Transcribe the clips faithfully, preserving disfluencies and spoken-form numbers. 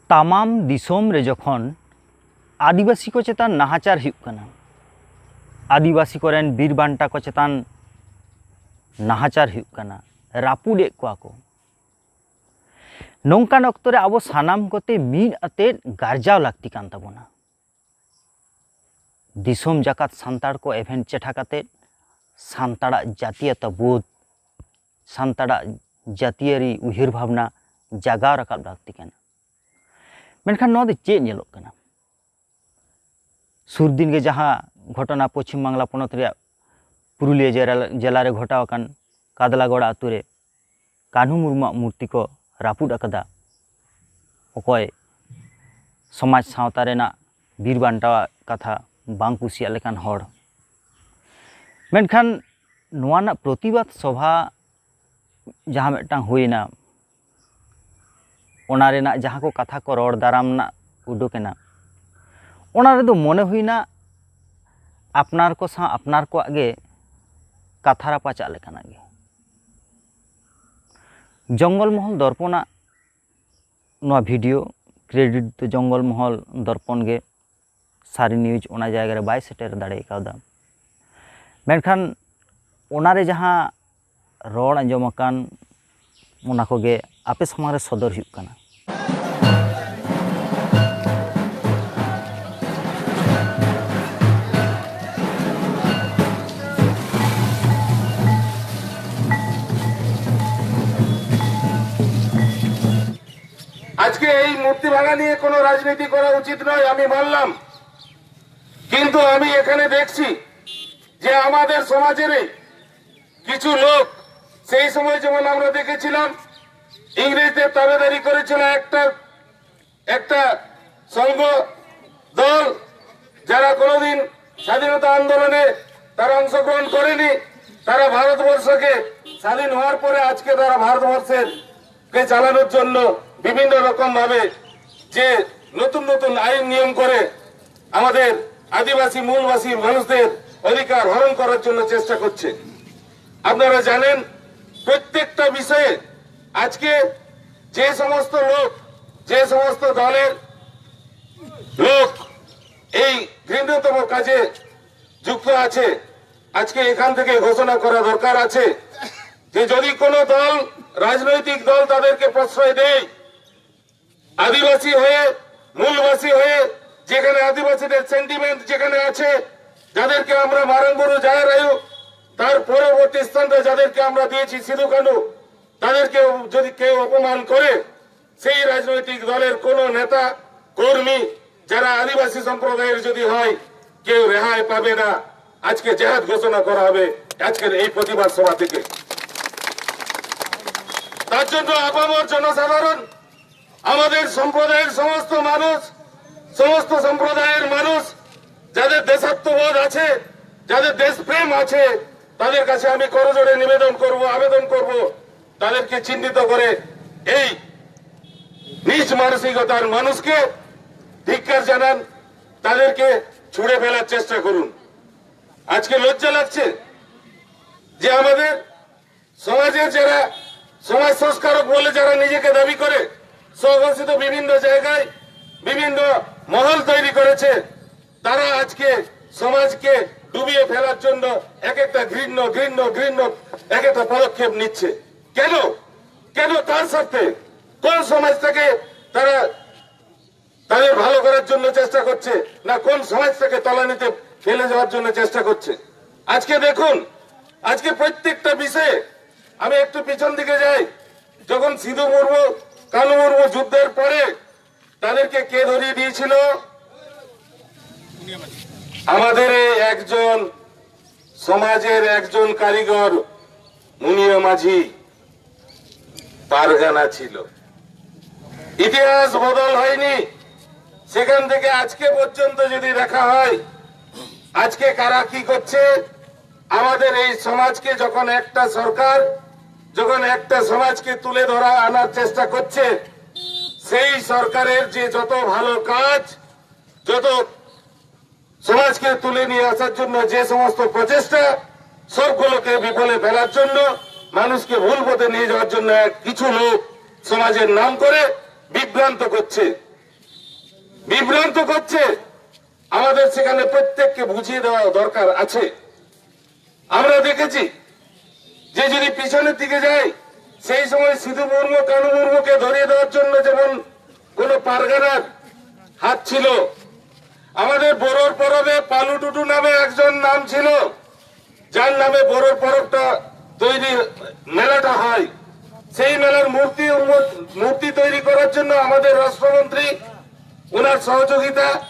ᱛᱟᱢᱟᱢ ᱫᱤᱥᱚᱢ ᱨᱮ ᱡᱚᱠᱷᱚᱱ ᱟᱹᱫᱤᱵᱟᱹᱥᱤ ᱠᱚ ᱪᱮᱛᱟᱱ ᱱᱟᱦᱟᱪᱟᱨ ᱦᱩᱭᱩᱜ ᱠᱟᱱᱟ, ᱟᱹᱫᱤᱵᱟᱹᱥᱤ ᱠᱚᱨᱮᱱ ᱵᱤᱨ ᱵᱟᱱᱴᱟ ᱠᱚ ᱪᱮᱛᱟᱱ ᱱᱟᱦᱟᱪᱟᱨ ᱦᱩᱭᱩᱜ ᱠᱟᱱᱟ, ᱨᱟᱹᱯᱩᱫᱮᱫ ᱠᱚᱣᱟ ᱠᱚ, ᱱᱚᱝᱠᱟᱱ ᱚᱠᱛᱚ ᱨᱮ ᱟᱵᱚ ᱥᱟᱱᱟᱢ ᱠᱚᱛᱮ ᱢᱤᱫ ᱟᱛᱮᱫ ᱜᱟᱨᱡᱟᱣ ᱞᱟᱹᱠᱛᱤ ᱠᱟᱱ ᱛᱟᱵᱚᱱᱟ᱾ ᱫᱤᱥᱚᱢ ᱡᱟᱠᱟᱛ ᱥᱟᱱᱛᱟᱲ ᱠᱚ ᱮᱵᱷᱮᱱ ᱪᱮᱴᱷᱟ ᱠᱟᱛᱮᱫ ᱥᱟᱱᱛᱟᱲᱟᱜ ᱡᱟᱹᱛᱤᱭᱚᱛᱟ ᱵᱳᱫᱷ, ᱥᱟᱱᱛᱟᱲᱟᱜ ᱡᱟᱹᱛᱤᱭᱟᱹᱨᱤ ᱩᱭᱦᱟᱹᱨ ᱵᱷᱟᱵᱽᱱᱟ ᱡᱟᱜᱟᱣ ᱨᱟᱠᱟᱵ ᱞᱟᱹᱠᱛᱤ ᱠᱟᱱᱟ᱾ ᱢᱮᱱᱠᱷᱟᱱ ᱱᱚᱣᱟ ᱫᱚ ᱪᱮᱫ ᱧᱮᱞᱚᱜ ᱠᱟᱱᱟ? ᱥᱩᱨ ᱫᱤᱱ ᱜᱮ ᱡᱟᱦᱟᱸ ᱜᱷᱚᱴᱚᱱᱟ ᱯᱚᱪᱷᱤᱢ ᱵᱟᱝᱞᱟ ᱯᱚᱱᱚᱛ ᱨᱮᱭᱟᱜ ᱯᱩᱨᱩᱞᱤᱭᱟᱹ ᱡᱮᱞᱟ, ᱡᱮᱞᱟ ᱨᱮ ᱜᱷᱚᱴᱟᱣ ᱟᱠᱟᱱ ᱠᱟᱫᱞᱟᱜᱚᱲᱟ ᱟᱛᱳ ᱨᱮ ᱠᱟᱹᱱᱦᱩ ᱢᱩᱨᱢᱩᱣᱟᱜ ᱢᱩᱨᱛᱤ ᱠᱚ ᱨᱟᱹᱯᱩᱫ ᱟᱠᱟᱫᱟ᱾ ᱚᱠᱚᱭ ᱥᱚᱢᱟᱡᱽ ᱥᱟᱶᱛᱟ ᱨᱮᱱᱟᱜ ᱵᱤᱨ ᱵᱟᱱᱴᱟᱣᱟᱜ ᱠᱟᱛᱷᱟ ᱵᱟᱝ ᱠᱩᱥᱤᱭᱟᱜ ᱞᱮᱠᱟᱱ ᱦᱚᱲ᱾ ᱢᱮᱱᱠᱷᱟᱱ ᱱᱚᱣᱟ ᱨᱮᱱᱟᱜ ᱯᱨᱚᱛᱤᱵᱟᱫᱽ ᱥᱚᱵᱷᱟ ᱡᱟᱦᱟᱸ ᱢᱤᱫᱴᱟᱝ ᱦᱩᱭᱱᱟ, ᱚᱱᱟ ᱨᱮᱱᱟᱜ ᱡᱟᱦᱟᱸ ᱠᱚ ᱠᱟᱛᱷᱟ ᱠᱚ ᱨᱚᱲ ᱫᱟᱨᱟᱢ ᱨᱮᱱᱟᱜ ᱩᱰᱩᱠ ᱮᱱᱟ, ᱚᱱᱟ ᱨᱮᱫᱚ ᱢᱚᱱᱮ ᱦᱩᱭᱱᱟ ᱟᱯᱱᱟᱨ ᱠᱚ ᱥᱟᱶ ᱟᱯᱱᱟᱨ ᱠᱚᱣᱟᱜ ᱜᱮ ᱠᱟᱛᱷᱟ ᱨᱟᱯᱟᱪᱟᱜ ᱞᱮᱠᱟᱱᱟᱜ ᱜᱮ᱾ ᱡᱚᱝᱜᱚᱞ ᱢᱚᱦᱚᱞ ᱫᱚᱨᱯᱚᱱᱟᱜ ᱱᱚᱣᱟ ᱵᱷᱤᱰᱤᱭᱳ ᱠᱨᱮᱰᱤᱴ ᱫᱚ ᱡᱚᱝᱜᱚᱞ ᱢᱚᱦᱚᱞ ᱫᱚᱨᱯᱚᱱ ᱜᱮ᱾ ᱥᱟᱹᱨᱤ ᱱᱤᱭᱩᱡᱽ ᱚᱱᱟ ᱡᱟᱭᱜᱟ ᱨᱮ ᱵᱟᱭ ᱥᱮᱴᱮᱨ ᱫᱟᱲᱮ ᱠᱟᱣᱫᱟ᱾ ᱢᱮᱱᱠᱷᱟᱱ ᱚᱱᱟᱨᱮ ᱡᱟᱦᱟᱸ ᱨᱚᱲ ᱟᱸᱡᱚᱢ ᱟᱠᱟᱱ, ᱚᱱᱟ ᱠᱚᱜᱮ ᱟᱯᱮ ᱥᱟᱢᱟᱝ ᱨᱮ ᱥᱚᱫᱚᱨ ᱦᱩᱭᱩᱜ ᱠᱟᱱᱟ᱾ আজকে এই মূর্তি ভাঙা নিয়ে কোনো রাজনীতি করা উচিত নয়, আমি মানলাম, কিন্তু আমি এখানে দেখছি যে আমাদের সমাজের কিছু লোক, সেই সময় যেমন আমরা দেখেছিলাম ইংরেজদের তাবেদারি করেছিল একটা একটা সংঘ, দল, যারা কোনোদিন স্বাধীনতা আন্দোলনে তারা অংশগ্রহণ করেনি, তারা ভারতবর্ষকে স্বাধীন হওয়ার পরে আজকে তারা ভারতবর্ষের কে চালানোর জন্য বিভিন্ন রকম ভাবে যে নতুন নতুন আইন নিয়ম করে আমাদের আদিবাসী মূলবাসী মানুষদের অধিকার হরণ করার জন্য চেষ্টা করছে। আপনারা জানেন, প্রত্যেকটা বিষয়ে আজকে যে সমস্ত লোক যে সমস্ত দলের লোক এই ঘৃণ্যতম কাজে যুক্ত আছে, আজকে এখান থেকে ঘোষণা করা দরকার আছে যে যদি কোনো দল, রাজনৈতিক দল তাদেরকে প্রশ্রয় দেয়, আদিবাসী হয়ে, মূলবাসী হয়ে, যেখানে আদিবাসীদের সেন্টিমেন্ট যেখানে আছে, যাদেরকে আমরা মারাংবুরু জায়রায়ু, তার পরবর্তী স্থানটা যাদেরকে আমরা দিয়েছি সিধু কানু, তাদেরকে যদি কেউ অপমান করে, সেই রাজনৈতিক দলের কোনো নেতা, কর্মী, যারা আদিবাসী সম্প্রদায়ের যদি হয়, কেউ রেহাই পাবে না। আজকে জেহাদ ঘোষণা করা হবে আজকের এই প্রতিবাদ সভা থেকে। তার জন্য আপামর জনসাধারণ, আমাদের সম্প্রদায়ের সমস্ত মানুষ, সমস্ত সম্প্রদায়ের মানুষ, যাদের দেশাত্মবোধ আছে, যাদের দেশপ্রেম আছে, তাদের কাছে আমি করজোড়ে নিবেদন করব, আবেদন করব, তাদেরকে চিহ্নিত করে এই নিজ মানসিকতার মানুষকে ধিক্কার জানান, তাদেরকে ছুঁড়ে ফেলার চেষ্টা করুন। আজকে লজ্জা লাগছে যে আমাদের সমাজের যারা সমাজ সংস্কারক বলে যারা নিজেকে দাবি করে, স্বঘোষিত বিভিন্ন জায়গায় বিভিন্ন মহল তৈরি করেছে, তারা আজকে সমাজকে ডুবিয়ে ফেলার জন্য এক একটা ঘৃণ্য ঘৃণ্য ঘৃণ্য এক একটা পদক্ষেপ নিচ্ছে। কেন? কেন? কার স্বার্থে? কোন সমাজটাকে তারা তাদের ভালো করার জন্য চেষ্টা করছে, না কোন সমাজটাকে তলানিতে ফেলে যাওয়ার জন্য চেষ্টা করছে? আজকে দেখুন, আজকে প্রত্যেকটা বিষয়ে, আমি একটু পিছন দিকে যাই, যখন সিধু মুর্মু, কানু মুর্মু যুদ্ধের পরে তাদেরকে কে ধরিয়ে দিয়েছিল? আমাদের এই একজন সমাজের একজন কারিগর মুনিয়া মাঝি পারগানা ছিল। ইতিহাস বদল হয়নি। সেখান থেকে আজকে পর্যন্ত যদি দেখা হয়, আজকে কারা কি করছে, আমাদের এই সমাজকে যখন একটা সরকার, যখন একটা সমাজকে তুলে ধরা আনার চেষ্টা করছে, সেই সরকারের যে যত ভালো কাজ, যত সমাজকে তুলে নিয়ে আসার জন্য যে সমস্ত প্রচেষ্টা, সবগুলোকে বিফলে ফেলার জন্য, মানুষকে ভুল পথে নিয়ে যাওয়ার জন্য এক কিছু লোক সমাজের নাম করে বিভ্রান্ত করছে, বিভ্রান্ত করছে। আমাদের সেখানে প্রত্যেককে বুঝিয়ে দেওয়া দরকার আছে। আমরা দেখেছি যে যদি পিছনের দিকে যাই, সেই সময় সিধু মুর্মু, কানু মুর্মুকে ধরিয়ে দেওয়ার জন্য যেমন কোনো পারগানার হাত ছিল, আমাদের বড়োর পরবে পালু টুডু নামে একজন নাম ছিল, যার নামে বড়োর পরবটা তৈরি, মেলাটা হয়। সেই মেলার মূর্তি উন্মো- মূর্তি তৈরি করার জন্য আমাদের রাষ্ট্রমন্ত্রী, ওনার সহযোগিতা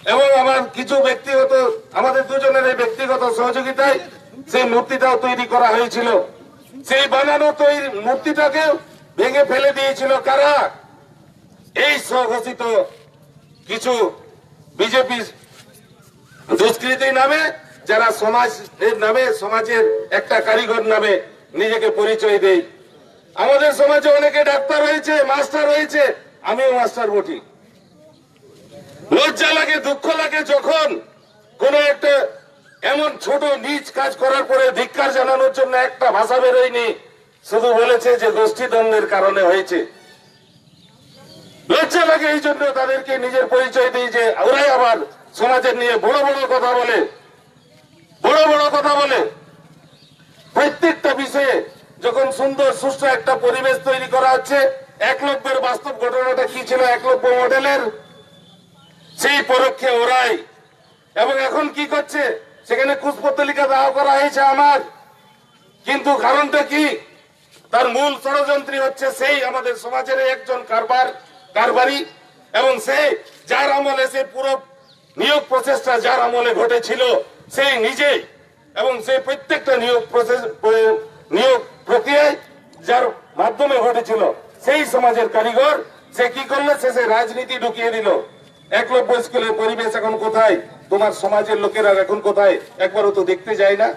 এবং আমার কিছু ব্যক্তিগত, আমাদের দুজনের এই ব্যক্তিগত সহযোগিতায় সেই মূর্তিটাও তৈরি করা হয়েছিল। সেই বানানো তৈরি মূর্তিটাকে ভেঙে ফেলে দিয়েছিল কারা? এই স্বঘোষিত কিছু বিজেপি দুষ্কৃতী নামে, যারা সমাজের নামে, সমাজের একটা কারিগর নামে নিজেকে পরিচয় দেয়। আমাদের সমাজে অনেকে ডাক্তার হয়েছে, মাস্টার হয়েছে, আমিও মাস্টার বটি। লজ্জা লাগে, দুঃখ লাগে যখন কোনো একটা এমন ছোট নিচ কাজ করার পরে ধিক্কার জানানোর জন্য একটা ভাষা বেরোয়নি, শুধু বলেছে যে গোষ্ঠীদ্বন্দ্বের কারণে হয়েছে। লজ্জা লাগে, এই জন্য তাদেরকে নিজের পরিচয় দিই যে ওরাই আবার সমাজের নিয়ে বড় বড় কথা বলে, বড় বড় কথা বলে। প্রত্যেকটা বিষয়ে যখন সুন্দর সুষ্ঠু একটা পরিবেশ তৈরি করা হচ্ছে, একলব্যের বাস্তব ঘটনাটা কি ছিল একলব্য মডেলের, সেই পরোক্ষে ওরাই। এবং এখন কি করছে, সেখানে কুশপুত্তলিকা দাহ করা হয়েছে আমার, কিন্তু কারণটা কি? তার মূল ষড়যন্ত্রী হচ্ছে সেই আমাদের সমাজের একজন কারবার কারবারি, এবং সে, যার আমলে সেই পুরো নিয়োগ প্রচেষ্টা যার আমলে ঘটেছিল, সেই নিজেই, এবং সেই প্রত্যেকটা নিয়োগ প্রসেস, নিয়োগ প্রক্রিয়ায় যার মাধ্যমে ঘটেছিল, সেই সমাজের কারিগর। সে কি করলো? সে সে রাজনীতি ঢুকিয়ে দিল। একলব্য স্কুলের পরিবেশ এখন কোথায়? তোমার সমাজের লোকেরা এখন কোথায়? একবারও তো দেখতে যায় না।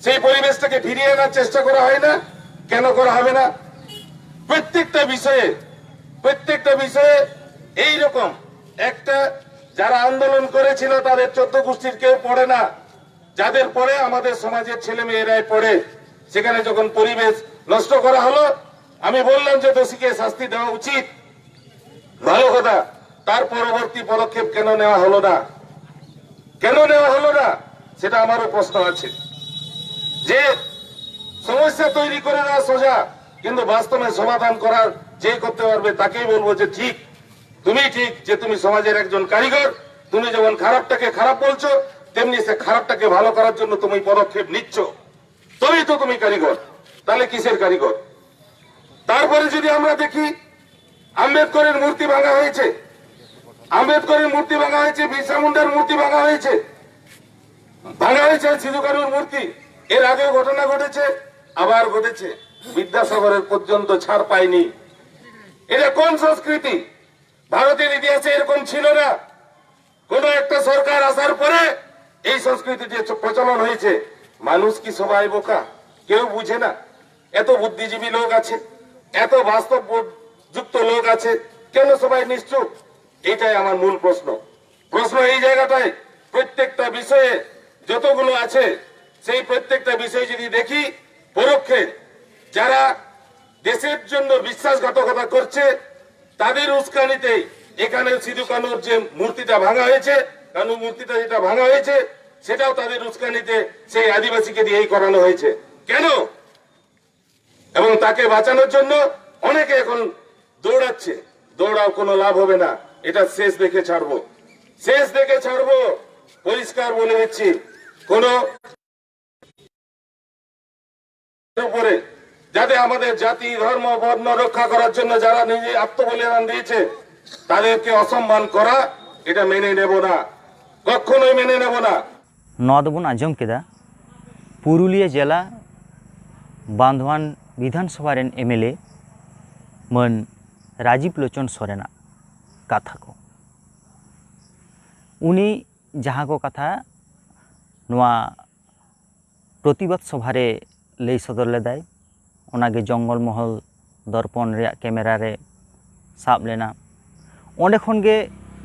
সেই পরিবেশটাকে ফিরিয়ে আনার চেষ্টা করা হয় না। কেন করা হবে না? প্রত্যেকটা বিষয়ে, প্রত্যেকটা বিষয়ে এই রকম একটা, যারা আন্দোলন করেছিল তাদের চোদ্দ গোষ্ঠীর কেউ পড়ে না, যাদের পড়ে আমাদের সমাজের ছেলে মেয়েরাই পড়ে। সেখানে যখন পরিবেশ নষ্ট করা হলো, আমি বললাম যে দোষীকে শাস্তি দেওয়া উচিত, ভালো কথা। তার পরবর্তী পদক্ষেপ কেন নেওয়া হলো না? কেন নেওয়া হলো না, সেটা আমারও প্রশ্ন আছে। যে সমস্যা তৈরি করে দেওয়া সোজা, কিন্তু বাস্তবে সমাধান করার যে করতে পারবে, তাকেই বলবো যে ঠিক, তুমি ঠিক যে তুমি সমাজের একজন কারিগর। তুমি যেমন খারাপটাকে খারাপ বলছো, তেমনি সে খারাপটাকে ভালো করার জন্য তুমি পদক্ষেপ নিচ্ছ। তবেই তো তুমি কারিগর। তাহলে কিসের কারিগর? তারপরে যদি আমরা দেখি, আম্বেদকরের মূর্তি ভাঙা হয়েছে, আম্বেদকরের মূর্তি ভাঙা হয়েছে, বিরসা মুন্ডার মূর্তি ভাঙা হয়েছে, ভাঙা হয়েছে সিধু কানুর মূর্তি। এর আগেও ঘটনা ঘটেছে, আবার ঘটেছে। বিদ্যাসাগরের পর্যন্ত ছাড় পায়নি। এটা কোন সংস্কৃতি? ভারতের ইতিহাসে এরকম ছিল না। কোনো একটা সরকার আসার পরে এই সংস্কৃতিটি চ-, প্রচলন হয়েছে। মানুষ কি সবাই বোকা? কেউ বুঝে না? এত বুদ্ধিজীবী লোক আছে, এত বাস্তব বোধ যুক্ত লোক আছে, কেন সবাই নিশ্চুপ? এটাই আমার মূল প্রশ্ন। প্রশ্ন এই জায়গাটায়, প্রত্যেকটা বিষয়ে যতগুলো আছে, সেই প্রত্যেকটা বিষয়ে যদি দেখি, পরোক্ষে যারা দেশের জন্য বিশ্বাসঘাতকতা করছে, তাদের উস্কানিতেই এখানে সিধু কানুর যে মূর্তিটা ভাঙা হয়েছে, কানুর মূর্তিটা যেটা ভাঙা হয়েছে, সেটাও তাদের উস্কানিতে সেই আদিবাসীকে দিয়েই করানো হয়েছে। কেন? এবং তাকে বাঁচানোর জন্য অনেকে এখন দৌড়াচ্ছে। দৌড়াও, কোনো লাভ হবে না। এটা শেষ দেখে ছাড়বো, শেষ দেখে ছাড়বো। পরিষ্কার বলে দিচ্ছি, কোনো উপরে যাতে আমাদের জাতি, ধর্ম, বর্ণ রক্ষা করার জন্য যারা নিজে আত্মবলিদান দিয়েছে, তাদেরকে অসম্মান করা, এটা মেনে নেব না, কখনোই মেনে নেব না। ᱱᱚᱣᱟ ᱫᱚᱵᱚᱱ ᱟᱸᱡᱚᱢ ᱠᱮᱫᱟ ᱯᱩᱨᱩᱞᱤᱭᱟᱹ ᱡᱮᱞᱟ ᱵᱟᱱᱫᱷᱣᱟᱱ ᱵᱤᱫᱷᱟᱱ ᱥᱚᱵᱷᱟ ᱨᱮᱱ ᱮᱢ ᱮᱞ ᱮ ᱢᱟᱹᱱ ᱨᱟᱡᱤᱵᱽ ᱞᱳᱪᱚᱱ ᱥᱚᱨᱮᱱᱟᱜ ᱠᱟᱛᱷᱟ ᱠᱚ᱾ ᱩᱱᱤ ᱡᱟᱦᱟᱸ ᱠᱚ ᱠᱟᱛᱷᱟ ᱱᱚᱣᱟ ᱯᱨᱚᱛᱤᱵᱟᱫᱽ ᱥᱚᱵᱷᱟ ᱨᱮ ᱞᱟᱹᱭ ᱥᱚᱫᱚᱨ ᱞᱮᱫᱟᱭ, ᱚᱱᱟᱜᱮ ᱡᱚᱝᱜᱚᱞ ᱢᱚᱦᱚᱞ ᱫᱚᱨᱯᱚᱱ ᱨᱮᱭᱟᱜ ᱠᱮᱢᱮᱨᱟ ᱨᱮ ᱥᱟᱵ ᱞᱮᱱᱟ᱾ ᱚᱸᱰᱮ ᱠᱷᱚᱱ ᱜᱮ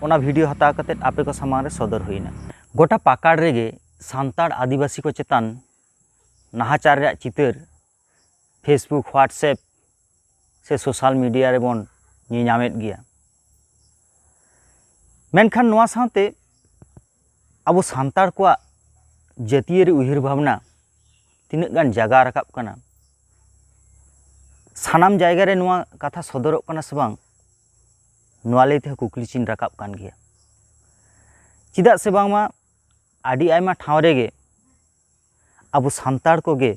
ᱚᱱᱟ ᱵᱷᱤᱰᱤᱭᱳ ᱦᱟᱛᱟᱣ ᱠᱟᱛᱮ ᱟᱯᱮ ᱠᱚ ᱥᱟᱢᱟᱝ ᱨᱮ ᱥᱚᱫᱚᱨ ᱦᱩᱭᱱᱟ᱾ ᱜᱚᱴᱟ ᱯᱟᱠᱟᱲ ᱨᱮᱜᱮ ᱥᱟᱱᱛᱟᱲ ᱟᱹᱫᱤᱵᱟᱹᱥᱤ ᱠᱚ ᱪᱮᱛᱟᱱ ᱱᱟᱦᱟᱪᱟᱨ ᱨᱮᱭᱟᱜ ᱪᱤᱛᱟᱹᱨ Facebook, WhatsApp, ᱥᱮ ᱥᱳᱥᱟᱞ ᱢᱤᱰᱤᱭᱟ ᱨᱮᱵᱚᱱ ᱧᱮᱧᱟᱢᱮᱫ ᱜᱮᱭᱟ᱾ ᱢᱮᱱᱠᱷᱟᱱ ᱱᱚᱣᱟ ᱥᱟᱶᱛᱮ ᱟᱵᱚ ᱥᱟᱱᱛᱟᱲ ᱠᱚᱣᱟᱜ ᱡᱟᱹᱛᱤᱭᱟᱹᱨᱤ ᱩᱭᱦᱟᱹᱨ ᱵᱷᱟᱵᱽᱱᱟ ᱛᱤᱱᱟᱹᱜ ᱜᱟᱱ ᱡᱟᱜᱟ ᱨᱟᱠᱟᱵ ᱠᱟᱱᱟ, ᱥᱟᱱᱟᱢ ᱡᱟᱭᱜᱟ ᱨᱮ ᱱᱚᱣᱟ ᱠᱟᱛᱷᱟ ᱥᱚᱫᱚᱨᱚᱜ ᱠᱟᱱᱟ ᱥᱮ ᱵᱟᱝ, ᱱᱚᱣᱟ ᱞᱟᱹᱭ ᱛᱮᱦᱚᱸ ᱠᱩᱠᱞᱤ ᱪᱤᱱ ᱨᱟᱠᱟᱵ ᱠᱟᱱ ᱜᱮᱭᱟ᱾ ᱪᱮᱫᱟᱜ ᱥᱮ ᱵᱟᱝᱢᱟ ᱟᱹᱰᱤ ᱟᱭᱢᱟ ᱴᱷᱟᱶ ᱨᱮᱜᱮ ᱟᱵᱚ ᱥᱟᱱᱛᱟᱲ ᱠᱚᱜᱮ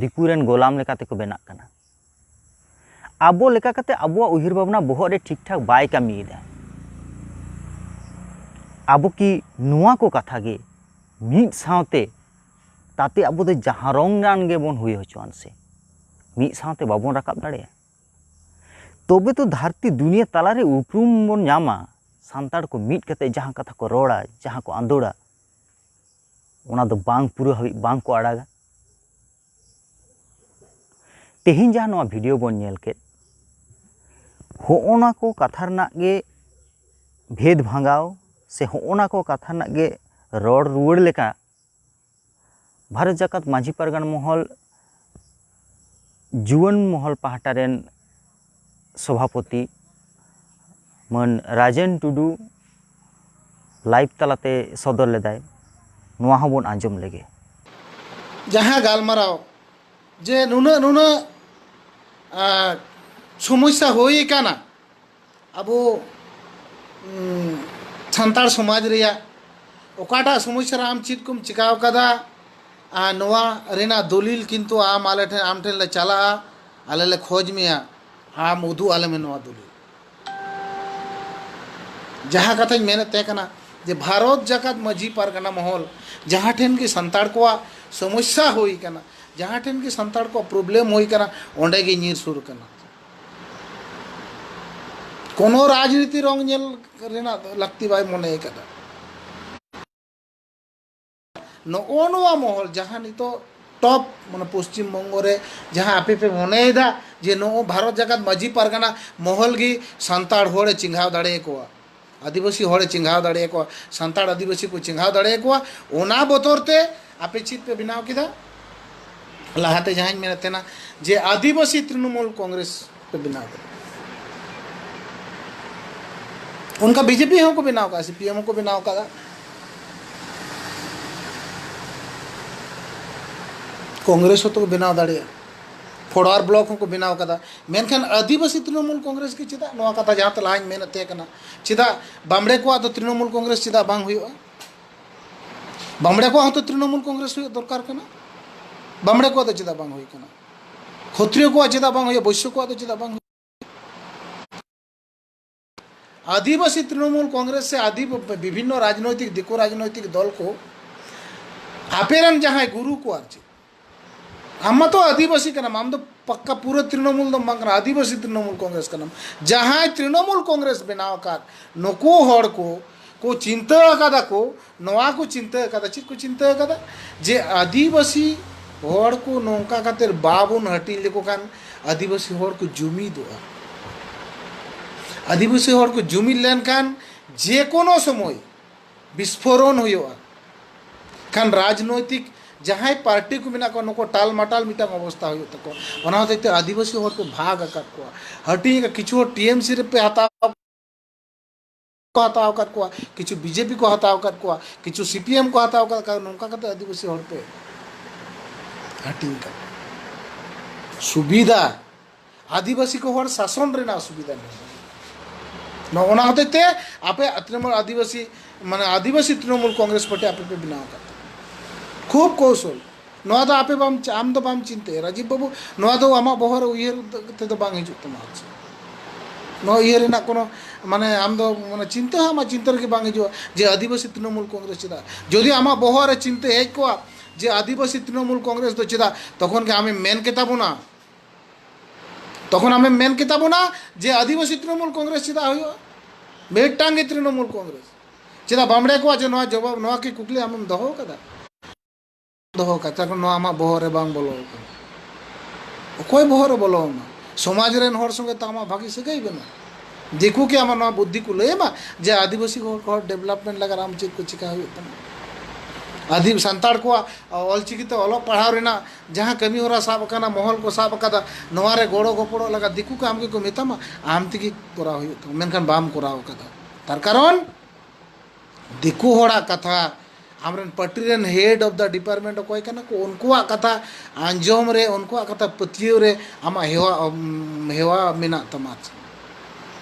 ᱫᱤᱠᱩ ᱨᱮᱱ ᱜᱳᱞᱟᱢ ᱞᱮᱠᱟ ᱛᱮᱠᱚ ᱵᱮᱱᱟᱜ ᱠᱟᱱᱟ᱾ ᱟᱵᱚ ᱞᱮᱠᱟ ᱠᱟᱛᱮ ᱟᱵᱚᱣᱟᱜ ᱩᱭᱦᱟᱹᱨ ᱵᱷᱟᱵᱽᱱᱟ ᱵᱚᱦᱚᱜ ᱨᱮ ᱴᱷᱤᱠ ᱴᱷᱟᱠ ᱵᱟᱭ ᱠᱟᱹᱢᱤᱭᱮᱫᱟ᱾ ᱟᱵᱚ ᱠᱤ ᱱᱚᱣᱟ ᱠᱚ ᱠᱟᱛᱷᱟ ᱜᱮ ᱢᱤᱫ ᱥᱟᱶᱛᱮ ᱛᱟᱛᱮ ᱟᱵᱚ ᱫᱚ ᱡᱟᱦᱟᱸ ᱨᱚᱝ ᱟᱱ ᱜᱮᱵᱚᱱ ᱦᱩᱭ ᱦᱚᱪᱚᱣᱟᱱ ᱥᱮ, ᱢᱤᱫ ᱥᱟᱶᱛᱮ ᱵᱟᱵᱚᱱ ᱨᱟᱠᱟᱵ ᱫᱟᱲᱮᱭᱟᱜᱼᱟ? ᱛᱚᱵᱮ ᱛᱚ ᱫᱷᱟᱹᱨᱛᱤ ᱫᱩᱱᱤᱭᱟᱹ ᱛᱟᱞᱟᱨᱮ ᱩᱯᱨᱩᱢ ᱵᱚᱱ ᱧᱟᱢᱟ᱾ ᱥᱟᱱᱛᱟᱲ ᱠᱚ ᱢᱤᱫ ᱠᱟᱛᱮ ᱡᱟᱦᱟᱸ ᱠᱟᱛᱷᱟ ᱠᱚ ᱨᱚᱲᱟ, ᱡᱟᱦᱟᱸ ᱠᱚ ᱟᱸᱫᱳᱲᱟ, ᱚᱱᱟ ᱫᱚ ᱵᱟᱝ ᱯᱩᱨᱟᱹ ᱦᱟᱹᱵᱤᱡ ᱵᱟᱝ ᱠᱚ ᱟᱲᱟᱜᱟ᱾ ᱛᱮᱦᱮᱧ ᱡᱟᱦᱟᱸ ᱱᱚᱣᱟ ᱵᱷᱤᱰᱤᱭᱳ ᱵᱚᱱ ᱧᱮᱞ ᱠᱮᱫ, ᱦᱚᱸᱜᱼᱚ ᱱᱟ ᱠᱚ ᱠᱟᱛᱷᱟ ᱨᱮᱱᱟᱜ ᱜᱮ ᱵᱷᱮᱫᱽ ᱵᱷᱟᱸᱜᱟᱣ ᱥᱮ ᱦᱚᱸᱜᱼᱚ ᱱᱟ ᱠᱚ ᱠᱟᱛᱷᱟ ᱨᱮᱱᱟᱜ ᱜᱮ ᱨᱚᱲ ᱨᱩᱣᱟᱹᱲ ᱞᱮᱠᱟ ᱵᱷᱟᱨᱚᱛ ᱡᱟᱠᱟᱛ ᱢᱟᱹᱡᱷᱤ ᱯᱟᱨᱜᱟᱱᱟ ᱢᱚᱦᱚᱞ ᱡᱩᱣᱟᱹᱱ ᱢᱚᱦᱚᱞ ᱯᱟᱦᱴᱟ ᱨᱮᱱ ᱥᱚᱵᱷᱟᱯᱚᱛᱤ ᱢᱟᱹᱱ ᱨᱟᱡᱮᱱ ᱴᱩᱰᱩ ᱞᱟᱭᱤᱵᱷ ᱛᱟᱞᱟᱛᱮ ᱥᱚᱫᱚᱨ ᱞᱮᱫᱟᱭ, ᱱᱚᱣᱟ ᱦᱚᱸᱵᱚᱱ ᱟᱸᱡᱚᱢ ᱞᱮᱜᱮ᱾ ᱡᱟᱦᱟᱸ ᱜᱟᱞᱢᱟᱨᱟᱣ ᱡᱮ ᱱᱩᱱᱟᱹᱜ ᱱᱩᱱᱟᱹᱜ, ᱟᱸ, ᱥᱚᱢᱚᱥᱥᱟ ᱦᱩᱭ ᱟᱠᱟᱱᱟ ᱟᱵᱚ, ᱩᱸ, ᱥᱟᱱᱛᱟᱲ ᱥᱚᱢᱟᱡᱽ ᱨᱮᱭᱟᱜ, ᱚᱠᱟᱴᱟᱜ ᱥᱚᱢᱚᱥᱥᱟ ᱨᱮ ᱟᱢ ᱪᱮᱫ ᱠᱚᱢ ᱪᱤᱠᱟᱹᱣ ᱠᱟᱫᱟ, ᱟᱨ ᱱᱚᱣᱟ ᱨᱮᱱᱟᱜ ᱫᱚᱞᱤᱞ ᱠᱤᱱᱛᱩ ᱟᱢ ᱟᱞᱮ ᱴᱷᱮᱱ, ᱟᱢ ᱴᱷᱮᱱ ᱞᱮ ᱪᱟᱞᱟᱜᱼᱟ, ᱟᱞᱮ ᱞᱮ ᱠᱷᱚᱡᱽ ᱢᱮᱭᱟ, ᱟᱢ ᱩᱫᱩᱜ ᱟᱞᱮ ᱢᱮ ᱱᱚᱣᱟ ᱫᱚᱞᱤᱞ᱾ ᱡᱟᱦᱟᱸ ᱠᱟᱛᱷᱟᱧ ᱢᱮᱱᱮᱫ ᱛᱟᱦᱮᱸ ᱠᱟᱱᱟ ᱡᱮ ᱵᱷᱟᱨᱚᱛ ᱡᱟᱠᱟᱛ ᱢᱟᱹᱡᱷᱤ ᱯᱟᱨᱜᱟᱱᱟ ᱢᱚᱦᱚᱞ ᱡᱟᱦᱟᱸ ᱴᱷᱮᱱ ᱜᱮ ᱥᱟᱱᱛᱟᱲ ᱠᱚᱣᱟᱜ ᱥᱚᱢᱚᱥᱥᱟ ᱦᱩᱭ ᱠᱟᱱᱟ, ᱡᱟᱦᱟᱸ ᱴᱷᱮᱱ ᱜᱮ ᱥᱟᱱᱛᱟᱲ ᱠᱚᱣᱟᱜ ᱯᱨᱚᱵᱞᱮᱢ ᱦᱩᱭ ᱠᱟᱱᱟ, ᱚᱸᱰᱮ ᱜᱮ ᱧᱤᱨ ᱥᱩᱨ ᱠᱟᱱᱟ᱾ ᱠᱳᱱᱳ ᱨᱟᱡᱽᱱᱤᱛᱤ ᱨᱚᱝ ᱧᱮᱞ ᱨᱮᱱᱟᱜ ᱞᱟᱹᱠᱛᱤ ᱵᱟᱭ ᱢᱚᱱᱮ ᱠᱟᱫᱟ᱾ ᱱᱚᱜᱼᱚ ᱱᱚᱣᱟ ᱢᱚᱦᱚᱞ ᱡᱟᱦᱟᱸ ᱱᱤᱛᱚᱜ ᱴᱚᱯ, ᱢᱟᱱᱮ ᱯᱚᱥᱪᱤᱢ ᱵᱚᱝᱜᱚ ᱨᱮ ᱡᱟᱦᱟᱸ ᱟᱯᱮ ᱯᱮ ᱢᱚᱱᱮᱭᱮᱫᱟ ᱡᱮ ᱱᱚᱜᱼᱚ ᱵᱷᱟᱨᱚᱛ ᱡᱟᱠᱟᱛ ᱢᱟᱹᱡᱷᱤ ᱯᱟᱨᱜᱟᱱᱟ ᱢᱚᱦᱚᱞ ᱜᱮ ᱥᱟᱱᱛᱟᱲ ᱦᱚᱲᱮ ᱪᱮᱸᱜᱷᱟᱣ ᱫᱟᱲᱮᱭᱟᱠᱚᱣᱟ, ᱟᱹᱫᱤᱵᱟᱹᱥᱤ ᱦᱚᱲᱮ ᱪᱮᱸᱜᱷᱟᱣ ᱫᱟᱲᱮᱭᱟᱠᱚᱣᱟ, ᱥᱟᱱᱛᱟᱲ ᱟᱹᱫᱤᱵᱟᱹᱥᱤ ᱠᱚ ᱪᱮᱸᱜᱷᱟᱣ ᱫᱟᱲᱮᱭᱟᱠᱚᱣᱟ, ᱚᱱᱟ ᱵᱚᱛᱚᱨ ᱛᱮ ᱟᱯᱮ ᱪᱮᱫ ᱯᱮ ᱵᱮᱱᱟᱣ ᱠᱮᱫᱟ? ᱞᱟᱦᱟᱛᱮ ᱡᱟᱦᱟᱸᱧ ᱢᱮᱱᱮᱫ ᱛᱟᱦᱮᱱᱟ ᱡᱮ ᱟᱹᱫᱤᱵᱟᱹᱥᱤ ᱛᱨᱤᱱᱚᱢᱩᱞ ᱠᱚᱝᱜᱨᱮᱥ ᱯᱮ ᱵᱮᱱᱟᱣ ᱠᱮᱫᱟ, ᱚᱱᱠᱟ ᱵᱤᱡᱮᱯᱤ ᱦᱚᱸᱠᱚ ᱵᱮᱱᱟᱣ ᱠᱟᱜᱼᱟ, ᱥᱤᱯᱤᱮᱢ ᱦᱚᱸᱠᱚ ᱵᱮᱱᱟᱣ ᱠᱟᱜᱼᱟ, ᱠᱚᱝᱜᱨᱮᱥ ᱦᱚᱸᱛᱚ ᱠᱚ ᱵᱮᱱᱟᱣ ᱫᱟᱲᱮᱭᱟᱜᱼᱟ, ᱯᱷᱚᱨᱣᱟᱨᱰ ᱵᱞᱚᱠ ᱦᱚᱸᱠᱚ ᱵᱮᱱᱟᱣ ᱠᱟᱫᱟ᱾ ᱢᱮᱱᱠᱷᱟᱱ ᱟᱹᱫᱤᱵᱟᱹᱥᱤ ᱛᱨᱤᱱᱚᱢᱩᱞ ᱠᱚᱝᱜᱨᱮᱥ ᱜᱮ ᱪᱮᱫᱟᱜ? ᱱᱚᱣᱟ ᱠᱟᱛᱷᱟ ᱡᱟᱦᱟᱸ ᱛᱮ ᱞᱟᱦᱟᱧ ᱢᱮᱱᱮᱫ ᱛᱟᱦᱮᱸ ᱠᱟᱱᱟ, ᱪᱮᱫᱟᱜ ᱵᱟᱢᱲᱮ ᱠᱚᱣᱟᱜ ᱫᱚ ᱛᱨᱤᱱᱚᱢᱩᱞ ᱠᱚᱝᱜᱨᱮᱥ ᱪᱮᱫᱟᱜ ᱵᱟᱝ ᱦᱩᱭᱩᱜᱼᱟ? ᱵᱟᱢᱲᱮ ᱠᱚᱣᱟᱜ ᱦᱚᱸᱛᱚ ᱛᱨᱤᱱᱚᱢᱩᱞ ᱠᱚᱝᱜᱨᱮᱥ ᱦᱩᱭᱩᱜ ᱫᱚᱨᱠᱟᱨ ᱠᱟᱱᱟ᱾ ᱵᱟᱢᱲᱮ ᱠᱚᱣᱟᱜ ᱫᱚ ᱪᱮᱫᱟᱜ ᱵᱟᱝ ᱦᱩᱭ ᱠᱟᱱᱟ? ᱠᱷᱚᱛᱨᱤᱭᱚ ᱠᱚᱣᱟᱜ ᱪᱮᱫᱟᱜ ᱵᱟᱝ ᱦᱩᱭᱩᱜᱼᱟ? ᱵᱳᱭᱥᱭᱚ ᱠᱚᱣᱟᱜ ᱫᱚ ᱪᱮᱫᱟᱜ ᱵᱟᱝ ᱦᱩᱭᱩᱜᱼᱟ? ᱟᱹᱫᱤᱵᱟᱹᱥᱤ ᱛᱨᱤᱱᱚᱢᱩᱞ ᱠᱚᱝᱜᱨᱮᱥ ᱥᱮ ᱟᱹᱫᱤ-, ᱵᱤᱵᱷᱤᱱᱱᱚ ᱨᱟᱡᱽᱱᱳᱭᱛᱤᱠ, ᱫᱤᱠᱩ ᱨᱟᱡᱽᱱᱳᱭᱛᱤᱠ ᱫᱚᱞ ᱠᱚ, ᱟᱯᱮᱨᱮᱱ ᱡᱟᱦᱟᱸᱭ ᱜᱩᱨᱩ ᱠᱚ, ᱟᱨ ᱪᱮᱫ, ᱟᱢ ᱢᱟᱛᱚ ᱟᱹᱫᱤᱵᱟᱹᱥᱤ ᱠᱟᱱᱟᱢ, ᱟᱢ ᱫᱚ ᱯᱟᱠᱠᱟ ᱯᱩᱨᱟᱹ ᱛᱨᱤᱱᱚᱢᱩᱞ ᱫᱚᱢ ᱵᱟᱝ ᱠᱟᱱᱟ, ᱟᱹᱫᱤᱵᱟᱹᱥᱤ ᱛᱨᱤᱱᱚᱢᱩᱞ ᱠᱚᱝᱜᱨᱮᱥ ᱠᱟᱱᱟᱢ᱾ ᱡᱟᱦᱟᱸᱭ ᱛᱨᱤᱱᱚᱢᱩᱞ ᱠᱚᱝᱜᱨᱮᱥ ᱵᱮᱱᱟᱣ ᱟᱠᱟᱫ, ᱱᱩᱠᱩ ᱦᱚᱲ ᱠᱚ ᱠᱚ ᱪᱤᱱᱛᱟᱹ ᱟᱠᱟᱫᱟ ᱠᱚ, ᱱᱚᱣᱟ ᱠᱚ ᱪᱤᱱᱛᱟᱹ ᱟᱠᱟᱫᱟ᱾ ᱪᱮᱫ ᱠᱚ ᱪᱤᱱᱛᱟᱹ ᱟᱠᱟᱫᱟ? ᱡᱮ ᱟᱹᱫᱤᱵᱟᱹᱥᱤ ᱦᱚᱲ ᱠᱚ ᱱᱚᱝᱠᱟ ᱠᱟᱛᱮ ᱵᱟᱵᱚᱱ ᱦᱟᱹᱴᱤᱧ ᱞᱮᱠᱚ ᱠᱷᱟᱱ ᱟᱹᱫᱤᱵᱟᱹᱥᱤ ᱦᱚᱲ ᱠᱚ ᱡᱩᱢᱤᱫᱚᱜᱼᱟ᱾ ᱟᱹᱫᱤᱵᱟᱹᱥᱤ ᱦᱚᱲ ᱠᱚ ᱡᱩᱢᱤᱫ ᱞᱮᱱᱠᱷᱟᱱ ᱡᱮ ᱠᱳᱱᱳ ᱥᱚᱢᱚᱭ ᱵᱤᱥᱯᱷᱳᱨᱚᱱ ᱦᱩᱭᱩᱜᱼᱟ᱾ ᱠᱷᱟᱱ ᱨᱟᱡᱽᱱᱳᱭᱛᱤᱠ ᱡᱟᱦᱟᱸᱭ ᱯᱟᱨᱴᱤ ᱠᱚ ᱢᱮᱱᱟᱜ ᱠᱚᱣᱟ, ᱱᱩᱠᱩ ᱴᱟᱞᱢᱟᱴᱟᱞ ᱢᱤᱫᱴᱟᱝ ᱚᱵᱚᱥᱛᱟ ᱦᱩᱭᱩᱜ ᱛᱟᱠᱚᱣᱟ᱾ ᱚᱱᱟ ᱦᱚᱛᱮᱡ ᱛᱮ ᱟᱹᱫᱤᱵᱟᱹᱥᱤ ᱦᱚᱲ ᱠᱚ ᱵᱷᱟᱜᱽ ᱟᱠᱟᱫ ᱠᱚᱣᱟ, ᱦᱟᱹᱴᱤᱧ ᱟᱠᱟᱫ, ᱠᱤᱪᱷᱩ ᱦᱚᱲ ᱴᱤᱮᱢᱥᱤ ᱨᱮᱯᱮ ᱦᱟᱛᱟᱣ ᱠᱚ ᱦᱟᱛᱟᱣ ᱟᱠᱟᱫ ᱠᱚᱣᱟ, ᱠᱤᱪᱷᱩ ᱵᱤᱡᱮᱯᱤ ᱠᱚ ᱦᱟᱛᱟᱣ ᱟᱠᱟᱫ ᱠᱚᱣᱟ, ᱠᱤᱪᱷᱩ ᱥᱤᱯᱤᱮᱢ ᱠᱚ ᱦᱟᱛᱟᱣ ᱟᱠᱟᱫ ᱠᱚᱣᱟ᱾ ᱱᱚᱝᱠᱟ ᱠᱟᱛᱮ ᱟᱹᱫᱤᱵᱟᱹᱥᱤ ᱦᱚᱲ ᱯᱮ ᱦᱟᱹᱴᱤᱧ ᱟᱠᱟᱫ ᱠᱚᱣᱟ᱾ ᱥᱩᱵᱤᱫᱷᱟ, ᱟᱹᱫᱤᱵᱟᱹᱥᱤ ᱠᱚ ᱦᱚᱲ ᱥᱟᱥᱚᱱ ᱨᱮᱱᱟᱜ ᱥᱩᱵᱤᱫᱷᱟ ᱢᱮᱱᱟᱜᱼᱟ᱾ ᱱᱚᱜᱼᱚ ᱱᱟ ᱦᱚᱛᱮᱡ ᱛᱮ ᱟᱯᱮ ᱛᱨᱤᱱᱚᱢᱩᱞ ᱟᱹᱫᱤᱵᱟᱹᱥᱤ, ᱢᱟᱱᱮ ᱟᱹᱫᱤᱵᱟᱹᱥᱤ ᱛᱨᱤᱱᱚᱢᱩᱞ ᱠᱚᱝᱜᱨᱮᱥ ᱯᱟᱨᱴᱤ ᱟᱯᱮ ᱯᱮ ᱵᱮᱱᱟᱣ ᱟᱠᱟᱫ ᱛᱟᱯᱮ᱾ ᱠᱷᱩᱵ ᱠᱚᱣᱥᱚᱞ᱾ ᱱᱚᱣᱟ ᱫᱚ ᱟᱯᱮ ᱵᱟᱢ ᱪᱟ-, ᱟᱢ ᱫᱚ ᱵᱟᱢ ᱪᱤᱱᱛᱟᱹᱭᱟ ᱨᱟᱡᱤᱵ ᱵᱟᱹᱵᱩ, ᱱᱚᱣᱟ ᱫᱚ ᱟᱢᱟᱜ ᱵᱚᱦᱚᱜ ᱨᱮ ᱩᱭᱦᱟᱹᱨ ᱛᱮᱫᱚ ᱵᱟᱝ ᱦᱤᱡᱩᱜ ᱛᱟᱢᱟ᱾ ᱟᱪᱪᱷᱟ, ᱱᱚᱣᱟ ᱩᱭᱦᱟᱹᱨ ᱨᱮᱱᱟᱜ ᱠᱳᱱᱳ, ᱢᱟᱱᱮ, ᱟᱢ ᱫᱚ, ᱢᱟᱱᱮ, ᱪᱤᱱᱛᱟᱹ ᱦᱚᱸ ᱟᱢᱟᱜ ᱪᱤᱱᱛᱟᱹ ᱨᱮᱜᱮ ᱵᱟᱝ ᱦᱤᱡᱩᱜᱼᱟ ᱡᱮ ᱟᱹᱫᱤᱵᱟᱹᱥᱤ ᱛᱨᱤᱱᱚᱢᱩᱞ ᱠᱚᱝᱜᱨᱮᱥ ᱪᱮᱫᱟᱜ? ᱡᱩᱫᱤ ᱟᱢᱟᱜ ᱵᱚᱦᱚᱜ ᱨᱮ ᱪᱤᱱᱛᱟᱹ ᱦᱮᱡ ᱠᱚᱜᱼᱟ ᱡᱮ ᱟᱹᱫᱤᱵᱟᱹᱥᱤ ᱛᱨᱤᱱᱚᱢᱩᱞ ᱠᱚᱝᱜᱨᱮᱥ ᱫᱚ ᱪᱮᱫᱟᱜ, ᱛᱚᱠᱷᱚᱱ ᱜᱮ ᱟᱢᱮᱢ ᱢᱮᱱ ᱠᱮᱛᱟ ᱵᱚᱱᱟ, ᱛᱚᱠᱷᱚᱱ ᱟᱢᱮᱢ ᱢᱮᱱ ᱠᱮᱛᱟ ᱵᱚᱱᱟ ᱡᱮ ᱟᱹᱫᱤᱵᱟᱹᱥᱤ ᱛᱨᱤᱱᱚᱢᱩᱞ ᱠᱚᱝᱜᱨᱮᱥ ᱪᱮᱫᱟᱜ ᱦᱩᱭᱩᱜᱼᱟ? ᱢᱤᱫᱴᱟᱝ ᱜᱮ ᱛᱨᱤᱱᱚᱢᱩᱞ ᱠᱚᱝᱜᱨᱮᱥ᱾ ᱪᱮᱫᱟᱜ ᱵᱟᱢᱲᱮ ᱠᱚᱣᱟᱜ ᱡᱮ ᱱᱚᱣᱟ ᱡᱚᱵᱟᱵ, ᱱᱚᱣᱟ ᱠᱤ ᱠᱩᱠᱞᱤ ᱟᱢᱮᱢ ᱫᱚᱦᱚ ᱠᱟᱫᱟ? ᱫᱚᱦᱚ ᱠᱟᱫᱟ, ᱛᱟᱨ ᱱᱚᱣᱟ ᱟᱢᱟᱜ ᱵᱚᱦᱚᱜ ᱨᱮ ᱵᱟᱝ ᱵᱚᱞᱚ ᱟᱠᱟᱱᱟ᱾ ᱚᱠᱚᱭ ᱵᱚᱦᱚᱜ ᱨᱮ ᱵᱚᱞᱚ ᱟᱢᱟ? ᱥᱚᱢᱟᱡᱽ ᱨᱮᱱ ᱦᱚᱲ ᱥᱚᱸᱜᱮ ᱛᱚ ᱟᱢᱟᱜ ᱵᱷᱟᱹᱜᱤ ᱥᱟᱹᱜᱟᱹᱭ ᱵᱟᱹᱱᱩᱜᱼᱟ᱾ ᱫᱤᱠᱩ ᱠᱤ ᱟᱢᱟᱜ ᱱᱚᱣᱟ ᱵᱩᱫᱽᱫᱷᱤ ᱠᱚ ᱞᱟᱹᱭ ᱟᱢᱟ ᱡᱮ ᱟᱹᱫᱤᱵᱟᱹᱥᱤ ᱦᱚᱲ ᱠᱚ ᱰᱮᱵᱷᱞᱚᱯᱢᱮᱱᱴ ᱞᱟᱹᱜᱤᱫ ᱟᱢ ᱪᱮᱫ ᱠᱚ ᱪᱤᱠᱟ ᱦᱩᱭᱩᱜ ᱛᱟᱢᱟ? ᱟᱹᱫᱤᱢ ᱥᱟᱱᱛᱟᱲ ᱠᱚᱣᱟᱜ ᱚᱞᱪᱤᱠᱤ ᱛᱮ ᱚᱞᱚᱜ ᱯᱟᱲᱦᱟᱣ ᱨᱮᱱᱟᱜ ᱡᱟᱦᱟᱸ ᱠᱟᱹᱢᱤ ᱦᱚᱨᱟ ᱥᱟᱵ ᱟᱠᱟᱱᱟ, ᱢᱚᱦᱚᱞ ᱠᱚ ᱥᱟᱵ ᱟᱠᱟᱫᱟ, ᱱᱚᱣᱟ ᱨᱮ ᱜᱚᱲᱚ ᱜᱚᱯᱚᱲᱚ ᱞᱟᱜᱟᱫ ᱫᱤᱠᱩ ᱠᱚ ᱟᱢ ᱜᱮᱠᱚ ᱢᱮᱛᱟᱢᱟ, ᱟᱢ ᱛᱮᱜᱮ ᱠᱚᱨᱟᱣ ᱦᱩᱭᱩᱜ ᱛᱟᱢᱟ, ᱢᱮᱱᱠᱷᱟᱱ ᱵᱟᱢ ᱠᱚᱨᱟᱣ ᱟᱠᱟᱫᱟ᱾ ᱛᱟᱨ ᱠᱟᱨᱚᱱ ᱫᱤᱠᱩ ᱦᱚᱲᱟᱜ ᱠᱟᱛᱷᱟ, ᱟᱢᱨᱮᱱ party ᱨᱮᱱ head of the department ᱚᱠᱚᱭ ᱠᱟᱱᱟ ᱠᱚ, ᱩᱱᱠᱩᱣᱟᱜ ᱠᱟᱛᱷᱟ ᱟᱸᱡᱚᱢ ᱨᱮ, ᱩᱱᱠᱩᱣᱟᱜ ᱠᱟᱛᱷᱟ ᱯᱟᱹᱛᱭᱟᱹᱣ ᱨᱮ ᱟᱢᱟᱜ ᱦᱮᱣᱟ, ᱩᱢ, ᱦᱮᱣᱟ ᱢᱮᱱᱟᱜ ᱛᱟᱢᱟ᱾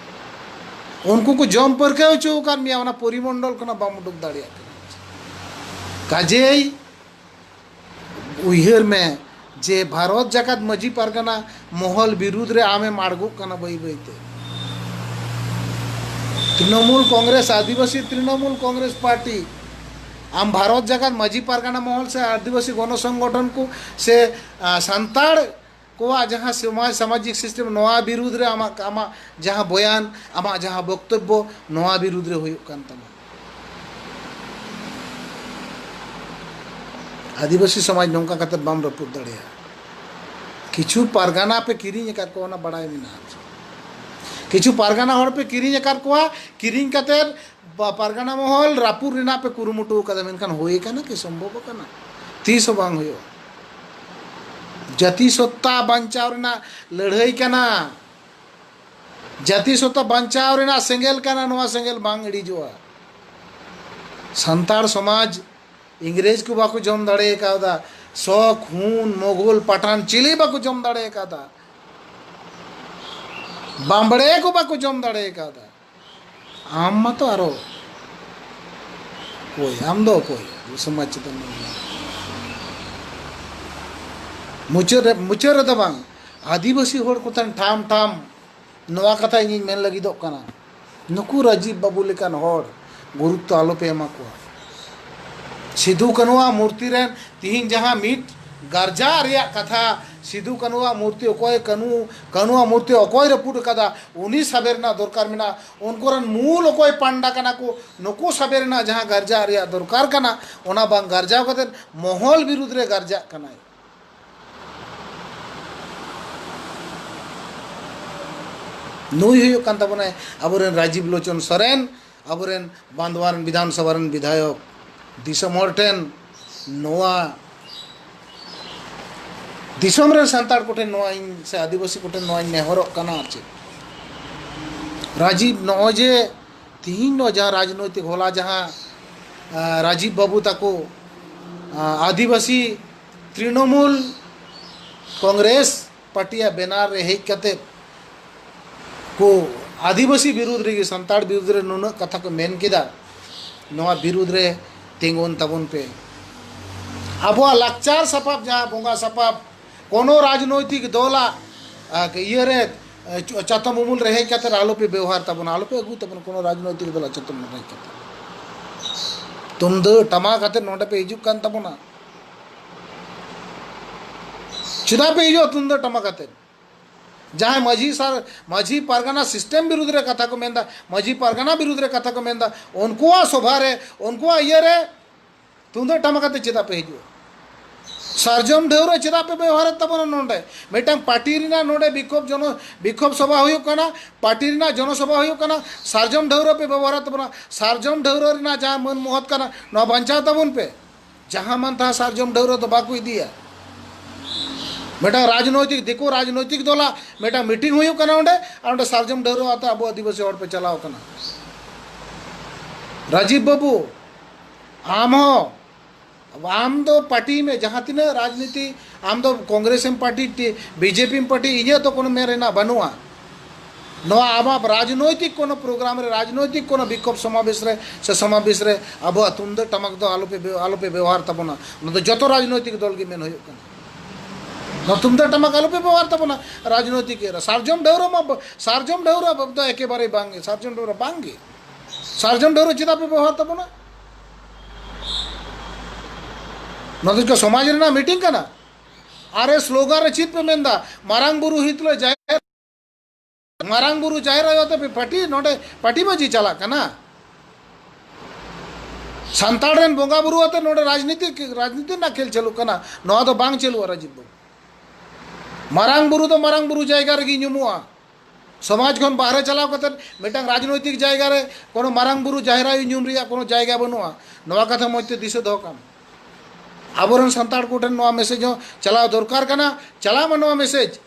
ᱩᱱᱠᱩ ᱠᱚ ᱡᱚᱢ ᱯᱟᱹᱨᱠᱟᱹᱣ ᱦᱚᱪᱚ ᱟᱠᱟᱫ ᱢᱮᱭᱟ, ᱚᱱᱟ ᱯᱚᱨᱤᱢᱚᱱᱰᱚᱞ ᱠᱷᱚᱱᱟᱜ ᱵᱟᱢ ᱩᱰᱩᱠ ᱫᱟᱲᱮᱭᱟᱜ ᱠᱟᱱᱟ᱾ ᱠᱟᱡᱮᱭ ᱩᱭᱦᱟᱹᱨ ᱢᱮ ᱡᱮ ᱵᱷᱟᱨᱚᱛ ᱡᱟᱠᱟᱛ ᱢᱟᱹᱡᱷᱤ ᱯᱟᱨᱜᱟᱱᱟ ᱢᱚᱦᱚᱞ ᱵᱤᱨᱩᱫᱽ ᱨᱮ ᱟᱢᱮᱢ ᱟᱬᱜᱚᱜ ᱠᱟᱱᱟ ᱵᱟᱹᱭ ᱵᱟᱹᱭᱛᱮ᱾ ᱛᱨᱤᱱᱚᱢᱩᱞ ᱠᱚᱝᱜᱨᱮᱥ, ᱟᱹᱫᱤᱵᱟᱹᱥᱤ ᱛᱨᱤᱱᱚᱢᱩᱞ ᱠᱚᱝᱜᱨᱮᱥ ᱯᱟᱨᱴᱤ, ᱟᱢ ᱵᱷᱟᱨᱚᱛ ᱡᱟᱠᱟᱛ ᱢᱟᱹᱡᱷᱤ ᱯᱟᱨᱜᱟᱱᱟ ᱢᱚᱦᱚᱞ ᱥᱮ ᱟᱹᱫᱤᱵᱟᱹᱥᱤ ᱜᱚᱱᱚ ᱥᱚᱝᱜᱚᱴᱷᱚᱱ ᱠᱚ ᱥᱮ, ᱟ, ᱥᱟᱱᱛᱟᱲ ᱠᱚᱣᱟᱜ ᱡᱟᱦᱟᱸ ᱥᱚᱢᱟᱡᱽ, ᱥᱟᱢᱟᱡᱤᱠ system, ᱱᱚᱣᱟ ᱵᱤᱨᱩᱫᱽ ᱨᱮ ᱟᱢᱟᱜ, ᱟᱢᱟᱜ ᱡᱟᱦᱟᱸ ᱵᱚᱭᱟᱱ, ᱟᱢᱟᱜ ᱡᱟᱦᱟᱸ ᱵᱚᱠᱛᱚᱵᱵᱚ, ᱱᱚᱣᱟ ᱵᱤᱨᱩᱫᱽ ᱨᱮ ᱦᱩᱭᱩᱜ ᱠᱟᱱ ᱛᱟᱢᱟ᱾ ᱟᱹᱫᱤᱵᱟᱹᱥᱤ ᱥᱚᱢᱟᱡᱽ ᱱᱚᱝᱠᱟ ᱠᱟᱛᱮ ᱵᱟᱢ ᱨᱟᱹᱯᱩᱫ ᱫᱟᱲᱮᱭᱟᱜᱼᱟ᱾ ᱠᱤᱪᱷᱩ ᱯᱟᱨᱜᱟᱱᱟ ᱯᱮ ᱠᱤᱨᱤᱧ ᱟᱠᱟᱫ ᱠᱚᱣᱟ, ᱚᱱᱟ ᱵᱟᱲᱟᱭ ᱢᱮᱱᱟᱜᱼᱟ᱾ ᱠᱤᱪᱷᱩ ᱯᱟᱨᱜᱟᱱᱟ ᱦᱚᱲ ᱯᱮ ᱠᱤᱨᱤᱧ ᱟᱠᱟᱫ ᱠᱚᱣᱟ, ᱠᱤᱨᱤᱧ ᱠᱟᱛᱮ ᱯᱟ-, ᱯᱟᱨᱜᱟᱱᱟ ᱢᱚᱦᱚᱞ ᱨᱟᱹᱯᱩᱫ ᱨᱮᱱᱟᱜ ᱯᱮ ᱠᱩᱨᱩᱢᱩᱴᱩ ᱟᱠᱟᱫᱟ, ᱢᱮᱱᱠᱷᱟᱱ ᱦᱩᱭ ᱟᱠᱟᱱᱟ ᱠᱤ? ᱥᱚᱢᱵᱷᱚᱵ ᱟᱠᱟᱱᱟ? ᱛᱤᱥ ᱦᱚᱸ ᱵᱟᱝ ᱦᱩᱭᱩᱜᱼᱟ᱾ ᱡᱟᱹᱛᱤ ᱥᱚᱛᱛᱟ ᱵᱟᱧᱪᱟᱣ ᱨᱮᱱᱟᱜ ᱞᱟᱹᱲᱦᱟᱹᱭ ᱠᱟᱱᱟ, ᱡᱟᱹᱛᱤ ᱥᱚᱛᱛᱟ ᱵᱟᱧᱪᱟᱣ ᱨᱮᱱᱟᱜ ᱥᱮᱸᱜᱮᱞ ᱠᱟᱱᱟ, ᱱᱚᱣᱟ ᱥᱮᱸᱜᱮᱞ ᱵᱟᱝ ᱤᱲᱤᱡᱚᱜᱼᱟ᱾ ᱥᱟᱱᱛᱟᱲ ᱥᱚᱢᱟᱡᱽ ᱤᱝᱨᱮᱡᱽ ᱠᱚ ᱵᱟᱠᱚ ᱡᱚᱢ ᱫᱟᱲᱮ ᱠᱟᱣᱫᱟ, ᱥᱚᱠ, ᱦᱩᱱ, ᱢᱳᱜᱳᱞ, ᱯᱟᱴᱷᱟᱱ ᱪᱤᱞᱤ ᱵᱟᱠᱚ ᱡᱚᱢ ᱫᱟᱲᱮ ᱠᱟᱣᱫᱟ, ᱵᱟᱢᱵᱲᱮ ᱠᱚ ᱵᱟᱠᱚ ᱡᱚᱢ ᱫᱟᱲᱮ ᱠᱟᱣᱫᱟ᱾ ᱟᱢ ᱢᱟᱛᱚ ᱟᱨᱚ ᱚᱠᱚᱭ, ᱟᱢ ᱫᱚ ᱚᱠᱚᱭ? ᱥᱚᱢᱟᱡᱽ ᱪᱮᱛᱟᱱ ᱨᱮ ᱢᱩᱪᱟᱹᱫ ᱨᱮ, ᱢᱩᱪᱟᱹᱫ ᱨᱮᱫᱚ ᱵᱟᱝ, ᱟᱹᱫᱤᱵᱟᱹᱥᱤ ᱦᱚᱲ ᱠᱚ ᱴᱷᱮᱱ ᱴᱷᱟᱢ ᱴᱷᱟᱢ ᱱᱚᱣᱟ ᱠᱟᱛᱷᱟ ᱤᱧᱤᱧ ᱢᱮᱱ ᱞᱟᱹᱜᱤᱫᱚᱜ ᱠᱟᱱᱟ, ᱱᱩᱠᱩ ᱨᱟᱡᱤᱵ ᱵᱟᱹᱵᱩ ᱞᱮᱠᱟᱱ ᱦᱚᱲ ᱜᱩᱨᱩᱛᱛᱚ ᱟᱞᱚᱯᱮ ᱮᱢᱟ ᱠᱚᱣᱟ᱾ ᱥᱤᱫᱩ ᱠᱟᱹᱱᱩᱣᱟᱜ ᱢᱩᱨᱛᱤ ᱨᱮᱱ ᱛᱤᱦᱤᱧ ᱡᱟᱦᱟᱸ ᱢᱤᱫ ᱜᱟᱨᱡᱟ ᱨᱮᱭᱟᱜ ᱠᱟᱛᱷᱟ, ᱥᱤᱫᱩ ᱠᱟᱹᱱᱩᱣᱟᱜ ᱢᱩᱨᱛᱤ ᱚᱠᱚᱭ, ᱠᱟᱹᱱᱩ, ᱠᱟᱹᱱᱩᱣᱟᱜ ᱢᱩᱨᱛᱤ ᱚᱠᱚᱭ ᱨᱟᱹᱯᱩᱫ ᱟᱠᱟᱫᱟ, ᱩᱱᱤ ᱥᱟᱵᱮ ᱨᱮᱱᱟᱜ ᱫᱚᱨᱠᱟᱨ ᱢᱮᱱᱟᱜᱼᱟ᱾ ᱩᱱᱠᱩ ᱨᱮᱱ ᱢᱩᱞ ᱚᱠᱚᱭ ᱯᱟᱱᱰᱟ ᱠᱟᱱᱟ ᱠᱚ, ᱱᱩᱠᱩ ᱥᱟᱵᱮ ᱨᱮᱱᱟᱜ ᱡᱟᱦᱟᱸ ᱜᱟᱨᱡᱟ ᱨᱮᱭᱟᱜ ᱫᱚᱨᱠᱟᱨ ᱠᱟᱱᱟ, ᱚᱱᱟ ᱵᱟᱝ ᱜᱟᱨᱡᱟᱣ ᱠᱟᱛᱮ ᱢᱚᱦᱚᱞ ᱵᱤᱨᱩᱫᱽ ᱨᱮ ᱜᱟᱨᱡᱟᱜ ᱠᱟᱱᱟᱭ᱾ ᱱᱩᱭ ᱦᱩᱭᱩᱜ ᱠᱟᱱ ᱛᱟᱵᱚᱱᱟᱭ ᱟᱵᱚᱨᱮᱱ ᱨᱟᱡᱤᱵ ᱞᱳᱪᱚᱱ ᱥᱚᱨᱮᱱ, ᱟᱵᱚᱨᱮᱱ ᱵᱟᱸᱫᱣᱟᱱ ᱵᱤᱫᱷᱟᱱ ᱥᱚᱵᱷᱟ ᱨᱮᱱ ᱵᱤᱫᱷᱟᱭᱚᱠ᱾ ᱫᱤᱥᱚᱢ ᱦᱚᱲ ᱴᱷᱮᱱ ᱱᱚᱣᱟ ᱫᱤᱥᱚᱢ ᱨᱮᱱ ᱥᱟᱱᱛᱟᱲ ᱠᱚᱴᱷᱮᱱ ᱱᱚᱣᱟ ᱤᱧ, ᱥᱮ ᱟᱹᱫᱤᱵᱟᱹᱥᱤ ᱠᱚᱴᱷᱮᱱ ᱱᱚᱣᱟᱧ ᱱᱮᱦᱚᱨᱚᱜ ᱠᱟᱱᱟ᱾ ᱟᱨ ᱪᱮᱫ, ᱨᱟᱡᱤᱵ, ᱱᱚᱜᱼᱚᱭ ᱡᱮ ᱛᱤᱦᱤᱧ ᱱᱚᱣᱟ ᱡᱟᱦᱟᱸ ᱨᱟᱡᱽᱱᱳᱭᱛᱤᱠ, ᱦᱚᱞᱟ ᱡᱟᱦᱟᱸ, ᱟ, ᱨᱟᱡᱤᱵ ᱵᱟᱹᱵᱩ ᱛᱟᱠᱚ, ᱟ, ᱟᱹᱫᱤᱵᱟᱹᱥᱤ ᱛᱨᱤᱱᱚᱢᱩᱞ ᱠᱚᱝᱜᱨᱮᱥ ᱯᱟᱨᱴᱤᱭᱟᱜ ᱵᱮᱱᱟᱨ ᱨᱮ ᱦᱮᱡ ᱠᱟᱛᱮ ᱠᱚ ᱟᱹᱫᱤᱵᱟᱹᱥᱤ ᱵᱤᱨᱩᱫᱽ ᱨᱮᱜᱮ, ᱥᱟᱱᱛᱟᱲ ᱵᱤᱨᱩᱫᱽ ᱨᱮ ᱱᱩᱱᱟᱹᱜ ᱠᱟᱛᱷᱟ ᱠᱚ ᱢᱮᱱ ᱠᱮᱫᱟ, ᱱᱚᱣᱟ ᱵᱤᱨᱩᱫᱽ ᱨᱮ ᱛᱤᱸᱜᱩᱱ ᱛᱟᱵᱚᱱ ᱯᱮ᱾ ᱟᱵᱚᱣᱟᱜ ᱞᱟᱠᱪᱟᱨ ᱥᱟᱯᱟᱵ, ᱡᱟᱦᱟᱸ ᱵᱚᱸᱜᱟ ᱥᱟᱯᱟᱵ, ᱠᱳᱱᱳ ᱨᱟᱡᱽᱱᱳᱭᱛᱤᱠ ᱫᱚᱞᱟᱜ, ᱟ, ᱤᱭᱟᱹᱨᱮ, ᱟ, ᱪᱟᱛᱚᱢ ᱩᱢᱩᱞ ᱨᱮ ᱦᱮᱡ ᱠᱟᱛᱮ ᱟᱞᱚᱯᱮ ᱵᱮᱣᱦᱟᱨ ᱛᱟᱵᱚᱱᱟ, ᱟᱞᱚᱯᱮ ᱟᱹᱜᱩ ᱛᱟᱵᱚᱱᱟ ᱠᱳᱱᱳ ᱨᱟᱡᱽᱱᱳᱭᱛᱤᱠ ᱫᱚᱞᱟᱜ ᱪᱟᱛᱚᱢ ᱩᱢᱩᱞ ᱨᱮ ᱦᱮᱡ ᱠᱟᱛᱮ᱾ ᱛᱩᱢᱫᱟᱹᱜ ᱴᱟᱢᱟᱠ ᱟᱛᱮ ᱱᱚᱰᱮ ᱯᱮ ᱦᱤᱡᱩᱜ ᱠᱟᱱ ᱛᱟᱵᱚᱱᱟ, ᱪᱮᱫᱟᱜ ᱯᱮ ᱦᱤᱡᱩᱜᱼᱟ ᱛᱩᱢᱫᱟᱹᱜ ᱴᱟᱢᱟᱠ ᱟᱛᱮ? ᱡᱟᱦᱟᱸᱭ ᱢᱟᱹᱡᱷᱤ ᱥᱟᱨ, ᱢᱟᱹᱡᱷᱤ ᱯᱟᱨᱜᱟᱱᱟ ᱥᱤᱥᱴᱮᱢ ᱵᱤᱨᱩᱫᱽ ᱨᱮ ᱠᱟᱛᱷᱟ ᱠᱚ ᱢᱮᱱᱫᱟ, ᱢᱟᱹᱡᱷᱤ ᱯᱟᱨᱜᱟᱱᱟ ᱵᱤᱨᱩᱫᱽ ᱨᱮ ᱠᱟᱛᱷᱟ ᱠᱚ ᱢᱮᱱᱫᱟ, ᱩᱱᱠᱩᱣᱟᱜ ᱥᱚᱵᱷᱟ ᱨᱮ, ᱩᱱᱠᱩᱣᱟᱜ ᱤᱭᱟᱹ ᱨᱮ ᱛᱩᱢᱫᱟᱹᱜ ᱴᱟᱢᱟᱠ ᱟᱛᱮ ᱪᱮᱫᱟᱜ ᱯᱮ ᱦᱤᱡᱩᱜᱼᱟ? ᱥᱟᱨᱡᱚᱢ ᱰᱷᱟᱹᱣᱨᱟᱹ ᱪᱮᱫᱟᱜ ᱯᱮ ᱵᱮᱣᱦᱟᱨᱮᱫ ᱛᱟᱵᱚᱱᱟ ᱱᱚᱰᱮ? ᱢᱤᱫᱴᱟᱝ ᱯᱟᱨᱴᱤ ᱨᱮᱱᱟᱜ ᱱᱚᱰᱮ ᱵᱤᱠᱷᱳᱵ ᱡᱚᱱᱚ-, ᱵᱤᱠᱷᱳᱵ ᱥᱚᱵᱷᱟ ᱦᱩᱭᱩᱜ ᱠᱟᱱᱟ, ᱯᱟᱨᱴᱤ ᱨᱮᱱᱟᱜ ᱡᱚᱱᱚᱥᱚᱵᱷᱟ ᱦᱩᱭᱩᱜ ᱠᱟᱱᱟ, ᱥᱟᱨᱡᱚᱢ ᱰᱷᱟᱹᱣᱨᱟᱹ ᱯᱮ ᱵᱮᱵᱚᱦᱟᱨᱮᱫ ᱛᱟᱵᱚᱱᱟ᱾ ᱥᱟᱨᱡᱚᱢ ᱰᱷᱟᱹᱣᱨᱟᱹ ᱨᱮᱱᱟᱜ ᱡᱟᱦᱟᱸ ᱢᱟᱹᱱ ᱢᱚᱦᱚᱛ ᱠᱟᱱᱟ, ᱱᱚᱣᱟ ᱵᱟᱧᱪᱟᱣ ᱛᱟᱵᱚᱱ ᱯᱮ᱾ ᱡᱟᱦᱟᱸ ᱢᱟᱱ ᱛᱟᱦᱟᱸ ᱥᱟᱨᱡᱚᱢ ᱰᱷᱟᱹᱣᱨᱟᱹ ᱫᱚ ᱵᱟᱠᱚ ᱤᱫᱤᱭᱟ᱾ ᱢᱤᱫᱴᱟᱝ ᱨᱟᱡᱽᱱᱳᱭᱛᱤᱠ, ᱫᱤᱠᱩ ᱨᱟᱡᱽᱱᱳᱭᱛᱤᱠ ᱫᱚᱞᱟᱜ ᱢᱤᱫᱴᱟᱝ ᱢᱤᱴᱤᱝ ᱦᱩᱭᱩᱜ ᱠᱟᱱᱟ ᱚᱸᱰᱮ, ᱟᱨ ᱚᱸᱰᱮ ᱥᱟᱨᱡᱚᱢ ᱰᱷᱟᱹᱣᱨᱟᱹ ᱟᱛᱮ ᱟᱵᱚ ᱟᱹᱫᱤᱵᱟᱹᱥᱤ ᱦᱚᱲ ᱯᱮ ᱪᱟᱞᱟᱣ ᱠᱟᱱᱟ᱾ ᱨᱟᱡᱤᱵ ᱵᱟᱹᱵᱩ, ᱟᱢ ᱦᱚᱸ, ᱟᱢ ᱫᱚ ᱯᱟᱨᱴᱤ ᱢᱮ, ᱡᱟᱦᱟᱸ ᱛᱤᱱᱟᱹᱜ ᱨᱟᱡᱽᱱᱤᱛᱤ, ᱟᱢ ᱫᱚ ᱠᱚᱝᱜᱨᱮᱥ ᱮᱢ ᱯᱟᱨᱴᱤ, ᱴᱤ-, ᱵᱤᱡᱮᱯᱤ ᱮᱢ ᱯᱟᱨᱴᱤ, ᱤᱧᱟᱹᱜ ᱫᱚ ᱠᱳᱱᱳ ᱢᱮᱱ ᱨᱮᱱᱟᱜ ᱵᱟᱹᱱᱩᱜᱼᱟ᱾ ᱱᱚᱣᱟ ᱟᱢᱟᱜ ᱨᱟᱡᱽᱱᱳᱭᱛᱤᱠ ᱠᱳᱱᱳ ᱯᱨᱳᱜᱨᱟᱢ ᱨᱮ, ᱨᱟᱡᱽᱱᱳᱭᱛᱤᱠ ᱠᱳᱱᱳ ᱵᱤᱠᱷᱳᱵ ᱥᱚᱢᱟᱵᱮᱥ ᱨᱮ, ᱥᱮ ᱥᱚᱢᱟᱵᱮᱥ ᱨᱮ ᱟᱵᱚᱣᱟᱜ ᱛᱩᱢᱫᱟᱹᱜ ᱴᱟᱢᱟᱠ ᱫᱚ ᱟᱞᱚᱯᱮ ᱵᱮ-, ᱟᱞᱚᱯᱮ ᱵᱮᱵᱚᱦᱟᱨ ᱛᱟᱵᱚᱱᱟ᱾ ᱚᱱᱟ ᱫᱚ ᱡᱚᱛᱚ ᱨᱟᱡᱽᱱᱳᱭᱛᱤᱠ ᱫᱚᱞ ᱜᱮ ᱢᱮᱱ ᱦᱩᱭᱩᱜ ᱠᱟᱱᱟ᱾ ᱱᱚᱣᱟ ᱛᱩᱢᱫᱟᱹᱜ ᱴᱟᱢᱟᱠ ᱟᱞᱚᱯᱮ ᱵᱮᱵᱚᱦᱟᱨ ᱛᱟᱵᱚᱱᱟ ᱨᱟᱡᱽᱱᱳᱭᱛᱤᱠ ᱤᱭᱟᱹ ᱨᱮ᱾ ᱥᱟᱨᱡᱚᱢ ᱰᱷᱟᱹᱣᱨᱟᱹ ᱢᱟ ᱵ-, ᱥᱟᱨᱡᱚᱢ ᱰᱷᱟᱹᱣᱨᱟᱹ ᱫᱚ ᱮᱠᱮᱵᱟᱨᱮ ᱵᱟᱝ ᱜᱮ, ᱥᱟᱨᱡᱚᱢ ᱰᱷᱟᱹᱣᱨᱟᱹ ᱵᱟᱝ ᱜᱮ᱾ ᱥᱟᱨᱡᱚᱢ ᱰᱷᱟᱹᱣᱨᱟᱹ ᱪᱮᱫᱟᱜ ᱯᱮ ᱵᱮᱵᱚᱦᱟᱨ ᱛᱟᱵᱚᱱᱟ? ᱱᱚᱣᱟ ᱫᱚ ᱪᱮᱫ ᱥᱚᱢᱟᱡᱽ ᱨᱮᱱᱟᱜ ᱢᱤᱴᱤᱝ ᱠᱟᱱᱟ? ᱟᱨ ᱮ ᱥᱞᱳᱜᱟᱱ ᱨᱮ ᱪᱮᱫ ᱯᱮ ᱢᱮᱱᱫᱟ? ᱢᱟᱨᱟᱝ ᱵᱩᱨᱩ ᱦᱤᱛ ᱞᱮ ᱡᱟᱦᱮᱨ, ᱢᱟᱨᱟᱝ ᱵᱩᱨᱩ ᱡᱟᱦᱮᱨ ᱟᱭᱳ ᱟᱛᱮ ᱯᱮ ᱯᱟᱹᱴᱤ, ᱱᱚᱰᱮ ᱯᱟᱹᱴᱤ ᱵᱟᱹᱡᱤ ᱪᱟᱞᱟᱜ ᱠᱟᱱᱟ᱾ ᱥᱟᱱᱛᱟᱲ ᱨᱮᱱ ᱵᱚᱸᱜᱟ ᱵᱩᱨᱩ ᱟᱛᱮ ᱱᱚᱰᱮ ᱨᱟᱡᱽᱱᱤᱛᱤ, ᱨᱟᱡᱽᱱᱤᱛᱤ ᱨᱮᱱᱟᱜ ᱠᱷᱮᱞ ᱪᱟᱹᱞᱩᱜ ᱠᱟᱱᱟ᱾ ᱱᱚᱣᱟ ᱫᱚ ᱵᱟᱝ ᱪᱟᱹᱞᱩᱜᱼᱟ, ᱨᱟᱡᱤᱵ ᱵᱟᱹᱵᱩ᱾ ᱢᱟᱨᱟᱝ ᱵᱩᱨᱩ ᱫᱚ ᱢᱟᱨᱟᱝ ᱵᱩᱨᱩ ᱡᱟᱭᱜᱟ ᱨᱮᱜᱮ ᱧᱩᱢᱩᱜᱼᱟ᱾ ᱥᱚᱢᱟᱡᱽ ᱠᱷᱚᱱ ᱵᱟᱦᱨᱮ ᱪᱟᱞᱟᱣ ᱠᱟᱛᱮ ᱢᱤᱫᱴᱟᱝ ᱨᱟᱡᱽᱱᱳᱭᱛᱤᱠ ᱡᱟᱭᱜᱟ ᱨᱮ ᱠᱳᱱᱳ ᱢᱟᱨᱟᱝ ᱵᱩᱨᱩ ᱡᱟᱦᱮᱨ ᱟᱭᱳ ᱧᱩᱢ ᱨᱮᱭᱟᱜ ᱠᱳᱱᱳ ᱡᱟᱭᱜᱟ ᱵᱟᱹᱱᱩᱜᱼᱟ᱾ ᱱᱚᱣᱟ ᱠᱟᱛᱷᱟ ᱢᱚᱡᱽ ᱛᱮ ᱫᱤᱥᱟᱹ ᱫᱚᱦᱚ ᱠᱟᱜ ᱢᱮ᱾ ᱟᱵᱚᱨᱮᱱ ᱥᱟᱱᱛᱟᱲ ᱠᱚᱴᱷᱮᱱ ᱱᱚᱣᱟ ᱢᱮᱥᱮᱡᱽ ᱦᱚᱸ ᱪᱟᱞᱟᱣ ᱫᱚᱨᱠᱟᱨ ᱠᱟᱱᱟ, ᱪᱟᱞᱟᱜ ᱢᱟ ᱱᱚᱣᱟ ᱢᱮᱥᱮᱡᱽ᱾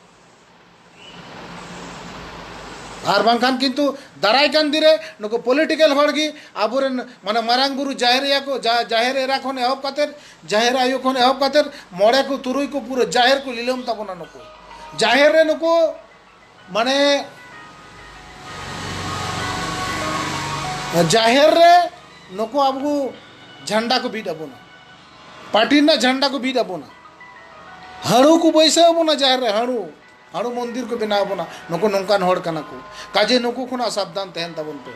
ᱟᱨ ᱵᱟᱝᱠᱷᱟᱱ ᱠᱤᱱᱛᱩ ᱫᱟᱨᱟᱭ ᱠᱟᱱ ᱫᱤᱱ ᱨᱮ ᱱᱩᱠᱩ ᱯᱚᱞᱤᱴᱤᱠᱮᱞ ᱦᱚᱲ ᱜᱮ ᱟᱵᱚᱨᱮᱱ, ᱢᱟᱱᱮ, ᱢᱟᱨᱟᱝ ᱵᱩᱨᱩ, ᱡᱟᱦᱮᱨ ᱟᱭᱳ ᱠᱚ, ᱡᱟ-, ᱡᱟᱦᱮᱨ ᱮᱨᱟ ᱠᱷᱚᱱ ᱮᱦᱚᱵ ᱠᱟᱛᱮ, ᱡᱟᱦᱮᱨ ᱟᱭᱳ ᱠᱷᱚᱱ ᱮᱦᱚᱵ ᱠᱟᱛᱮ ᱢᱚᱬᱮ ᱠᱚ ᱛᱩᱨᱩᱭ ᱠᱚ ᱯᱩᱨᱟᱹ ᱡᱟᱦᱮᱨ ᱠᱚ ᱞᱤᱞᱟᱹᱢ ᱛᱟᱵᱚᱱᱟ ᱱᱩᱠᱩ᱾ ᱡᱟᱦᱮᱨ ᱨᱮ ᱱᱩᱠᱩ, ᱢᱟᱱᱮ, ᱡᱟᱦᱮᱨ ᱨᱮ ᱱᱩᱠᱩ ᱟᱵᱚ ᱡᱷᱟᱱᱰᱟ ᱠᱚ ᱵᱤᱫ ᱟᱵᱚᱱᱟ, ᱯᱟᱨᱴᱤ ᱨᱮᱱᱟᱜ ᱡᱷᱟᱱᱰᱟ ᱠᱚ ᱵᱤᱫ ᱟᱵᱚᱱᱟ, ᱦᱟᱹᱲᱩ ᱠᱚ ᱵᱟᱹᱭᱥᱟᱹᱣ ᱟᱵᱚᱱᱟ ᱡᱟᱦᱮᱨ ᱨᱮ, ᱦᱟᱹᱲᱩ᱾ ᱦᱟᱹᱲᱩ ᱢᱚᱱᱫᱤᱨ ᱠᱚ ᱵᱮᱱᱟᱣ ᱟᱵᱚᱱᱟ᱾ ᱱᱩᱠᱩ ᱱᱚᱝᱠᱟᱱ ᱦᱚᱲ ᱠᱟᱱᱟ ᱠᱚ᱾ ᱠᱟᱡᱮ ᱱᱩᱠᱩ ᱠᱷᱚᱱᱟᱜ ᱥᱟᱵᱫᱷᱟᱱ ᱛᱟᱦᱮᱱ ᱛᱟᱵᱚᱱ ᱯᱮ᱾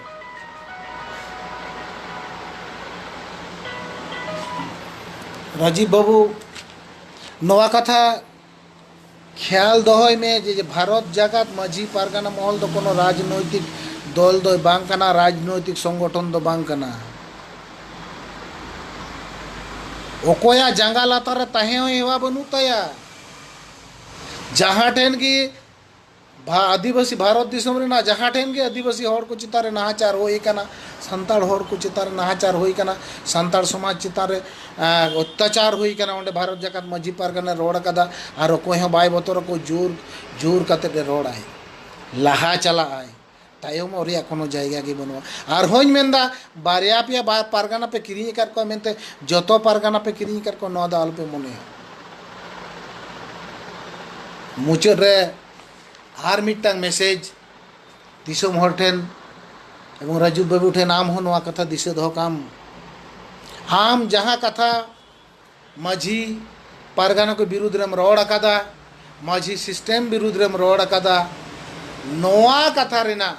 ᱨᱟᱡᱤᱵ ᱵᱟᱹᱵᱩ, ᱱᱚᱣᱟ ᱠᱟᱛᱷᱟ ᱠᱷᱮᱭᱟᱞ ᱫᱚᱦᱚᱭ ᱢᱮ ᱡᱮ, ᱡᱮ ᱵᱷᱟᱨᱚᱛ ᱡᱟᱠᱟᱛ ᱢᱟᱹᱡᱷᱤ ᱯᱟᱨᱜᱟᱱᱟ ᱢᱚᱦᱚᱞ ᱫᱚ ᱠᱳᱱᱳ ᱨᱟᱡᱽᱱᱳᱭᱛᱤᱠ ᱫᱚᱞ ᱫᱚᱭ ᱵᱟᱝ ᱠᱟᱱᱟ, ᱨᱟᱡᱽᱱᱳᱭᱛᱤᱠ ᱥᱚᱝᱜᱚᱴᱷᱚᱱ ᱫᱚ ᱵᱟᱝ ᱠᱟᱱᱟ᱾ ᱚᱠᱚᱭᱟᱜ ᱡᱟᱸᱜᱟ ᱞᱟᱛᱟᱨ ᱨᱮ ᱛᱟᱦᱮᱸ ᱦᱚᱸ ᱦᱮᱣᱟ ᱵᱟᱹᱱᱩᱜ ᱛᱟᱭᱟ᱾ ᱡᱟᱦᱟᱸ ᱴᱷᱮᱱ ᱜᱮ ᱵᱷᱟ-, ᱟᱹᱫᱤᱵᱟᱹᱥᱤ, ᱵᱷᱟᱨᱚᱛ ᱫᱤᱥᱚᱢ ᱨᱮᱱᱟᱜ ᱡᱟᱦᱟᱸ ᱴᱷᱮᱱ ᱜᱮ ᱟᱹᱫᱤᱵᱟᱹᱥᱤ ᱦᱚᱲ ᱠᱚ ᱪᱮᱛᱟᱱ ᱨᱮ ᱱᱟᱦᱟᱪᱟᱨ ᱦᱩᱭ ᱠᱟᱱᱟ, ᱥᱟᱱᱛᱟᱲ ᱦᱚᱲ ᱠᱚ ᱪᱮᱛᱟᱱ ᱨᱮ ᱱᱟᱦᱟᱪᱟᱨ ᱦᱩᱭ ᱠᱟᱱᱟ, ᱥᱟᱱᱛᱟᱲ ᱥᱚᱢᱟᱡᱽ ᱪᱮᱛᱟᱱ ᱨᱮ, ᱮᱸ, ᱚᱛᱛᱟᱪᱟᱨ ᱦᱩᱭ ᱠᱟᱱᱟ, ᱚᱸᱰᱮ ᱵᱷᱟᱨᱚᱛ ᱡᱟᱠᱟᱛ ᱢᱟᱹᱡᱷᱤ ᱯᱟᱨᱜᱟᱱᱟ ᱨᱚᱲ ᱟᱠᱟᱫᱟ᱾ ᱟᱨ ᱚᱠᱚᱭ ᱦᱚᱸ ᱵᱟᱭ ᱵᱚᱛᱚᱨ ᱟᱠᱚ, ᱡᱳᱨ, ᱡᱳᱨ ᱠᱟᱛᱮᱫ ᱮ ᱨᱚᱲᱟᱭ, ᱞᱟᱦᱟ ᱪᱟᱞᱟᱜ ᱟᱭ᱾ ᱛᱟᱭᱚᱢᱚᱜ ᱨᱮᱭᱟᱜ ᱠᱳᱱᱳ ᱡᱟᱭᱜᱟ ᱜᱮ ᱵᱟᱹᱱᱩᱜᱼᱟ᱾ ᱟᱨᱦᱚᱸᱧ ᱢᱮᱱᱫᱟ, ᱵᱟᱨᱭᱟ ᱯᱮᱭᱟ ᱵᱟ-, ᱯᱟᱨᱜᱟᱱᱟ ᱯᱮ ᱠᱤᱨᱤᱧ ᱟᱠᱟᱫ ᱠᱚᱣᱟ ᱢᱮᱱᱛᱮ ᱡᱚᱛᱚ ᱯᱟᱨᱜᱟᱱᱟ ᱯᱮ ᱠᱤᱨᱤᱧ ᱟᱠᱟᱫ ᱠᱚᱣᱟ, ᱱᱚᱣᱟ ᱫᱚ ᱟᱞᱚᱯᱮ ᱢᱚᱱᱮᱭᱟ᱾ ᱢᱩᱪᱟᱹᱫ ᱨᱮ ᱟᱨ ᱢᱤᱫᱴᱟᱝ ᱢᱮᱥᱮᱡᱽ ᱫᱤᱥᱚᱢ ᱦᱚᱲ ᱴᱷᱮᱱ ᱮᱵᱚᱝ ᱨᱟᱡᱩ ᱵᱟᱹᱵᱩ ᱴᱷᱮᱱ, ᱟᱢ ᱦᱚᱸ ᱱᱚᱣᱟ ᱠᱟᱛᱷᱟ ᱫᱤᱥᱟᱹ ᱫᱚᱦᱚ ᱠᱟᱢ᱾ ᱟᱢ ᱡᱟᱦᱟᱸ ᱠᱟᱛᱷᱟ ᱢᱟᱹᱡᱷᱤ ᱯᱟᱨᱜᱟᱱᱟ ᱠᱚ ᱵᱤᱨᱩᱫᱽ ᱨᱮᱢ ᱨᱚᱲ ᱟᱠᱟᱫᱟ, ᱢᱟᱹᱡᱷᱤ ᱥᱤᱥᱴᱮᱢ ᱵᱤᱨᱩᱫᱽ ᱨᱮᱢ ᱨᱚᱲ ᱟᱠᱟᱫᱟ, ᱱᱚᱣᱟ ᱠᱟᱛᱷᱟ ᱨᱮᱱᱟᱜ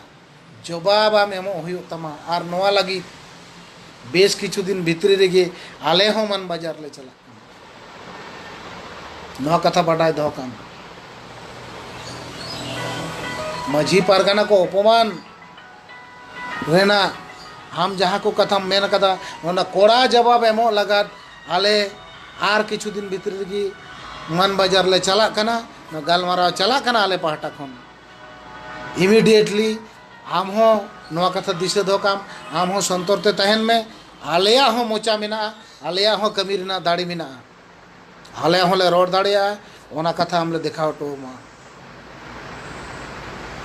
ᱡᱚᱵᱟᱵ ᱟᱢ ᱮᱢᱚᱜ ᱦᱩᱭᱩᱜ ᱛᱟᱢᱟ᱾ ᱟᱨ ᱱᱚᱣᱟ ᱞᱟᱹᱜᱤᱫ ᱵᱮᱥ ᱠᱤᱪᱷᱩ ᱫᱤᱱ ᱵᱷᱤᱛᱨᱤ ᱨᱮᱜᱮ ᱟᱞᱮ ᱦᱚᱸ ᱢᱟᱱ ᱵᱟᱡᱟᱨ ᱞᱮ ᱪᱟᱞᱟᱜ ᱠᱟᱱᱟ᱾ ᱱᱚᱣᱟ ᱠᱟᱛᱷᱟ ᱵᱟᱰᱟᱭ ᱫᱚᱦᱚ ᱠᱟᱜ ᱢᱮ᱾ ᱢᱟᱹᱡᱷᱤ ᱯᱟᱨᱜᱟᱱᱟ ᱠᱚ ᱚᱯᱚᱢᱟᱱ ᱨᱮᱱᱟᱜ ᱟᱢ ᱡᱟᱦᱟᱸ ᱠᱚ ᱠᱟᱛᱷᱟᱢ ᱢᱮᱱ ᱠᱟᱫᱟ, ᱚᱱᱟ ᱠᱚᱲᱟ ᱡᱟᱵᱟᱵ ᱮᱢᱚᱜ ᱞᱟᱜᱟᱫ ᱟᱞᱮ ᱟᱨ ᱠᱤᱪᱷᱩ ᱫᱤᱱ ᱵᱷᱤᱛᱨᱤ ᱨᱮᱜᱮ ᱢᱟᱱ ᱵᱟᱡᱟᱨ ᱞᱮ ᱪᱟᱞᱟᱜ ᱠᱟᱱᱟ᱾ ᱱᱚᱣᱟ ᱜᱟᱞᱢᱟᱨᱟᱣ ᱪᱟᱞᱟᱜ ᱠᱟᱱᱟ ᱟᱞᱮ ᱯᱟᱦᱴᱟ ᱠᱷᱚᱱ᱾ Immediately ᱟᱢ ᱦᱚᱸ ᱱᱚᱣᱟ ᱠᱟᱛᱷᱟ ᱫᱤᱥᱟᱹ ᱫᱚᱦᱚ ᱠᱟᱜ ᱟᱢ, ᱟᱢ ᱦᱚᱸ ᱥᱚᱱᱛᱚᱨ ᱛᱮ ᱛᱟᱦᱮᱱ ᱢᱮ᱾ ᱟᱞᱮᱭᱟᱜ ᱦᱚᱸ ᱢᱚᱪᱟ ᱢᱮᱱᱟᱜᱼᱟ, ᱟᱞᱮᱭᱟᱜ ᱦᱚᱸ ᱠᱟᱹᱢᱤ ᱨᱮᱱᱟᱜ ᱫᱟᱲᱮ ᱢᱮᱱᱟᱜᱼᱟ, ᱟᱞᱮ ᱦᱚᱸᱞᱮ ᱨᱚᱲ ᱫᱟᱲᱮᱭᱟᱜᱼᱟ᱾ ᱚᱱᱟ ᱠᱟᱛᱷᱟ ᱟᱢᱞᱮ ᱫᱮᱠᱷᱟᱣ ᱦᱚᱴᱚ ᱟᱢᱟ᱾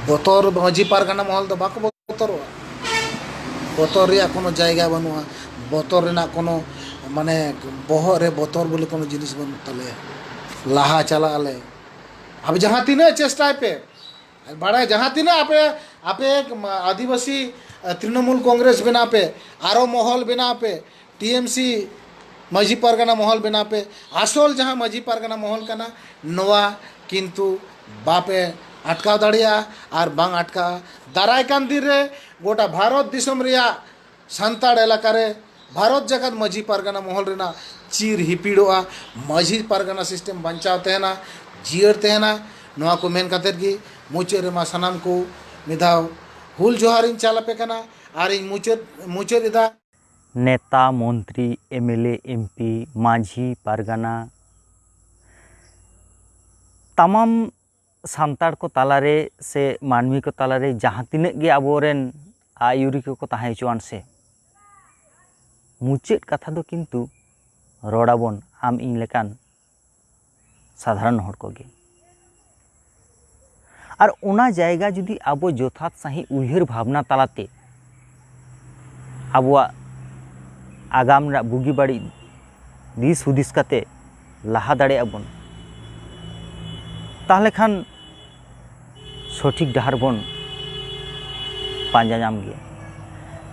ᱵᱚᱛᱚᱨ, ᱢᱟᱹᱡᱷᱤ ᱯᱟᱨᱜᱟᱱᱟ ᱢᱚᱦᱚᱞ ᱫᱚ ᱵᱟᱠᱚ ᱵᱚᱛᱚᱨᱚᱜᱼᱟ᱾ ᱵᱚᱛᱚᱨ ᱨᱮᱭᱟᱜ ᱠᱳᱱᱳ ᱡᱟᱭᱜᱟ ᱵᱟᱹᱱᱩᱜᱼᱟ᱾ ᱵᱚᱛᱚᱨ ᱨᱮᱱᱟᱜ ᱠᱳᱱᱳ, ᱢᱟᱱᱮ, ᱵᱚᱦᱚᱜ ᱨᱮ ᱵᱚᱛᱚᱨ ᱵᱚᱞᱮ ᱠᱳᱱᱳ ᱡᱤᱱᱤᱥ ᱵᱟᱹᱱᱩᱜ ᱛᱟᱞᱮᱭᱟ᱾ ᱞᱟᱦᱟ ᱪᱟᱞᱟᱜ ᱟᱞᱮ᱾ ᱟᱯᱮ ᱡᱟᱦᱟᱸ ᱛᱤᱱᱟᱹᱜ ᱪᱮᱥᱴᱟᱭ ᱯᱮ, ᱵᱟᱲᱟᱭ, ᱡᱟᱦᱟᱸ ᱛᱤᱱᱟᱹᱜ ᱟᱯᱮ, ᱟᱯᱮ ᱟᱹᱫᱤᱵᱟᱹᱥᱤ, ᱛᱨᱤᱱᱚᱢᱩᱞ ᱠᱚᱝᱜᱨᱮᱥ ᱵᱮᱱᱟᱣ ᱯᱮ, ᱟᱨᱚ ᱢᱚᱦᱚᱞ ᱵᱮᱱᱟᱣ ᱯᱮ, ᱴᱤ ᱮᱢ ᱥᱤ ᱢᱟᱹᱡᱷᱤ ᱯᱟᱨᱜᱟᱱᱟ ᱢᱚᱦᱚᱞ ᱵᱮᱱᱟᱣ ᱯᱮ, ᱟᱥᱚᱞ ᱡᱟᱦᱟᱸ ᱢᱟᱹᱡᱷᱤ ᱯᱟᱨᱜᱟᱱᱟ ᱢᱚᱦᱚᱞ ᱠᱟᱱᱟ, ᱱᱚᱣᱟ ᱠᱤᱱᱛᱩ ᱵᱟᱯᱮ ᱟᱴᱠᱟᱣ ᱫᱟᱲᱮᱭᱟᱜᱼᱟ᱾ ᱟᱨ ᱵᱟᱝ ᱟᱴᱠᱟᱜᱼᱟ᱾ ᱫᱟᱨᱟᱭ ᱠᱟᱱ ᱫᱤᱱ ᱨᱮ ᱜᱚᱴᱟ ᱵᱷᱟᱨᱚᱛ ᱫᱤᱥᱚᱢ ᱨᱮᱭᱟᱜ ᱥᱟᱱᱛᱟᱲ ᱮᱞᱟᱠᱟ ᱨᱮ ᱵᱷᱟᱨᱚᱛ ᱡᱟᱠᱟᱛ ᱢᱟᱹᱡᱷᱤ ᱯᱟᱨᱜᱟᱱᱟ ᱢᱚᱦᱚᱞ ᱨᱮᱱᱟᱜ ᱪᱤᱨ ᱦᱤᱯᱤᱲᱚᱜᱼᱟ᱾ ᱢᱟᱹᱡᱷᱤ ᱯᱟᱨᱜᱟᱱᱟ ᱥᱤᱥᱴᱮᱢ ᱵᱟᱧᱪᱟᱣ ᱛᱟᱦᱮᱱᱟ, ᱡᱤᱭᱟᱹᱲ ᱛᱟᱦᱮᱱᱟ᱾ ᱱᱚᱣᱟ ᱠᱚ ᱢᱮᱱ ᱠᱟᱛᱮᱫ ᱜᱮ ᱢᱩᱪᱟᱹᱫ ᱨᱮᱢᱟ ᱥᱟᱱᱟᱢ ᱠᱚ ᱢᱤᱫ ᱫᱷᱟᱣ ᱦᱩᱞ ᱡᱚᱦᱟᱨᱤᱧ ᱪᱟᱞ ᱟᱯᱮ ᱠᱟᱱᱟ᱾ ᱟᱨᱤᱧ ᱢᱩᱪᱟᱹᱫ, ᱢᱩᱪᱟᱹᱫ ᱮᱫᱟ᱾ ᱱᱮᱛᱟ, ᱢᱚᱱᱛᱨᱤ, M L A, M P, Majhi Pargana, ᱛᱟᱢᱟᱢ Santal ᱠᱚ ᱛᱟᱞᱟᱨᱮ ᱥᱮ ᱢᱟᱹᱱᱢᱤ ᱠᱚ ᱛᱟᱞᱟᱨᱮ ᱡᱟᱦᱟᱸ ᱛᱤᱱᱟᱹᱜ ᱜᱮ ᱟᱵᱚᱨᱮᱱ ᱟᱹᱭᱩᱨᱤᱭᱟᱹ ᱠᱚᱠᱚ ᱛᱟᱦᱮᱸ ᱦᱚᱪᱚᱣᱟᱱ ᱥᱮ, ᱢᱩᱪᱟᱹᱫ ᱠᱟᱛᱷᱟ ᱫᱚ ᱠᱤᱱᱛᱩ ᱨᱚᱲ ᱟᱵᱚᱱ ᱟᱢ ᱤᱧ ᱞᱮᱠᱟᱱ ᱥᱟᱫᱷᱟᱨᱚᱱ ᱦᱚᱲ ᱠᱚᱜᱮ᱾ ᱟᱨ ᱚᱱᱟ ᱡᱟᱭᱜᱟ ᱡᱩᱫᱤ ᱟᱵᱚ ᱡᱚᱛᱷᱟᱛ ᱥᱟᱺᱦᱤᱡ ᱩᱭᱦᱟᱹᱨ ᱵᱷᱟᱵᱽᱱᱟ ᱛᱟᱞᱟᱛᱮ ᱟᱵᱚᱣᱟᱜ ᱟᱜᱟᱢ ᱨᱮᱱᱟᱜ ᱵᱩᱜᱤ ᱵᱟᱹᱲᱤᱡ ᱫᱤᱥ ᱦᱩᱫᱤᱥ ᱠᱟᱛᱮ ᱞᱟᱦᱟ ᱫᱟᱲᱮᱭᱟᱜᱼᱟ ᱵᱚᱱ, ᱛᱟᱦᱚᱞᱮ ᱠᱷᱟᱱ ᱥᱚᱴᱷᱤᱠ ᱰᱟᱦᱟᱨ ᱵᱚᱱ ᱯᱟᱸᱡᱟ ᱧᱟᱢ ᱜᱮᱭᱟ᱾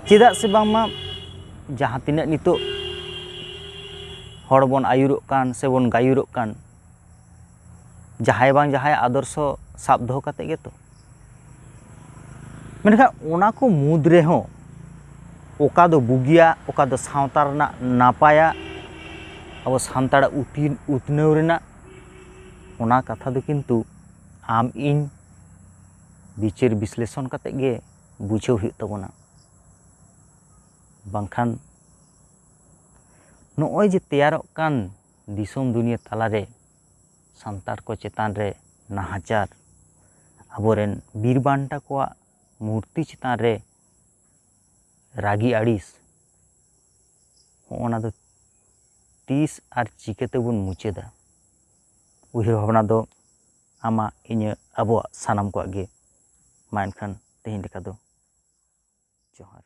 ᱪᱮᱫᱟᱜ ᱥᱮ ᱵᱟᱝᱢᱟ ᱡᱟᱦᱟᱸ ᱛᱤᱱᱟᱹᱜ ᱱᱤᱛᱚᱜ ᱦᱚᱲ ᱵᱚᱱ ᱟᱹᱭᱩᱨᱚᱜ ᱠᱟᱱ ᱥᱮ ᱵᱚᱱ ᱜᱟᱹᱭᱩᱨᱚᱜ ᱠᱟᱱ, ᱡᱟᱦᱟᱸᱭ ᱵᱟᱝ ᱡᱟᱦᱟᱸᱭ ᱟᱫᱚᱨᱥᱚ ᱥᱟᱵ ᱫᱚᱦᱚ ᱠᱟᱛᱮ ᱜᱮᱛᱚ᱾ ᱢᱮᱱᱠᱷᱟᱱ ᱚᱱᱟ ᱠᱚ ᱢᱩᱫᱽ ᱨᱮᱦᱚᱸ ᱚᱠᱟ ᱫᱚ ᱵᱩᱜᱤᱭᱟ, ᱚᱠᱟ ᱫᱚ ᱥᱟᱶᱛᱟ ᱨᱮᱱᱟᱜ ᱱᱟᱯᱟᱭᱟ, ᱟᱵᱚ ᱥᱟᱱᱛᱟᱲᱟᱜ ᱩᱛᱤ-, ᱩᱛᱱᱟᱹᱣ ᱨᱮᱱᱟᱜ, ᱚᱱᱟ ᱠᱟᱛᱷᱟ ᱫᱚ ᱠᱤᱱᱛᱩ ᱟᱢ ᱤᱧ ᱵᱤᱪᱟᱹᱨ ᱵᱤᱥᱞᱮᱥᱚᱱ ᱠᱟᱛᱮ ᱜᱮ ᱵᱩᱡᱷᱟᱹᱣ ᱦᱩᱭᱩᱜ ᱛᱟᱵᱚᱱᱟ᱾ ᱵᱟᱝᱠᱷᱟᱱ ᱱᱚᱜᱼᱚᱭ ᱡᱮ ᱛᱮᱭᱟᱨᱚᱜ ᱠᱟᱱ ᱫᱤᱥᱚᱢ ᱫᱩᱱᱤᱭᱟᱹ ᱛᱟᱞᱟᱨᱮ ᱥᱟᱱᱛᱟᱲ ᱠᱚ ᱪᱮᱛᱟᱱ ᱨᱮ ᱱᱟᱦᱟᱪᱟᱨ, ᱟᱵᱚᱨᱮᱱ ᱵᱤᱨ ᱵᱟᱱᱴᱟ ᱠᱚᱣᱟᱜ ᱢᱩᱨᱛᱤ ᱪᱮᱛᱟᱱ ᱨᱮ ᱨᱟᱹᱜᱤ ᱟᱹᱲᱤᱥ, ᱚᱱᱟ ᱫᱚ ᱛᱤᱥ ᱟᱨ ᱪᱤᱠᱟᱹ ᱛᱮᱵᱚᱱ ᱢᱩᱪᱟᱹᱫᱟ? ᱩᱭᱦᱟᱹᱨ ᱵᱷᱟᱵᱽᱱᱟ ᱫᱚ ᱟᱢᱟᱜ, ᱤᱧᱟᱹᱜ, ᱟᱵᱚᱣᱟᱜ ᱥᱟᱱᱟᱢ ᱠᱚᱣᱟᱜ ᱜᱮ᱾ ᱢᱟ ᱮᱱᱠᱷᱟᱱ ᱛᱮᱦᱮᱧ ᱞᱮᱠᱟ ᱫᱚ ᱡᱚᱦᱟᱨ᱾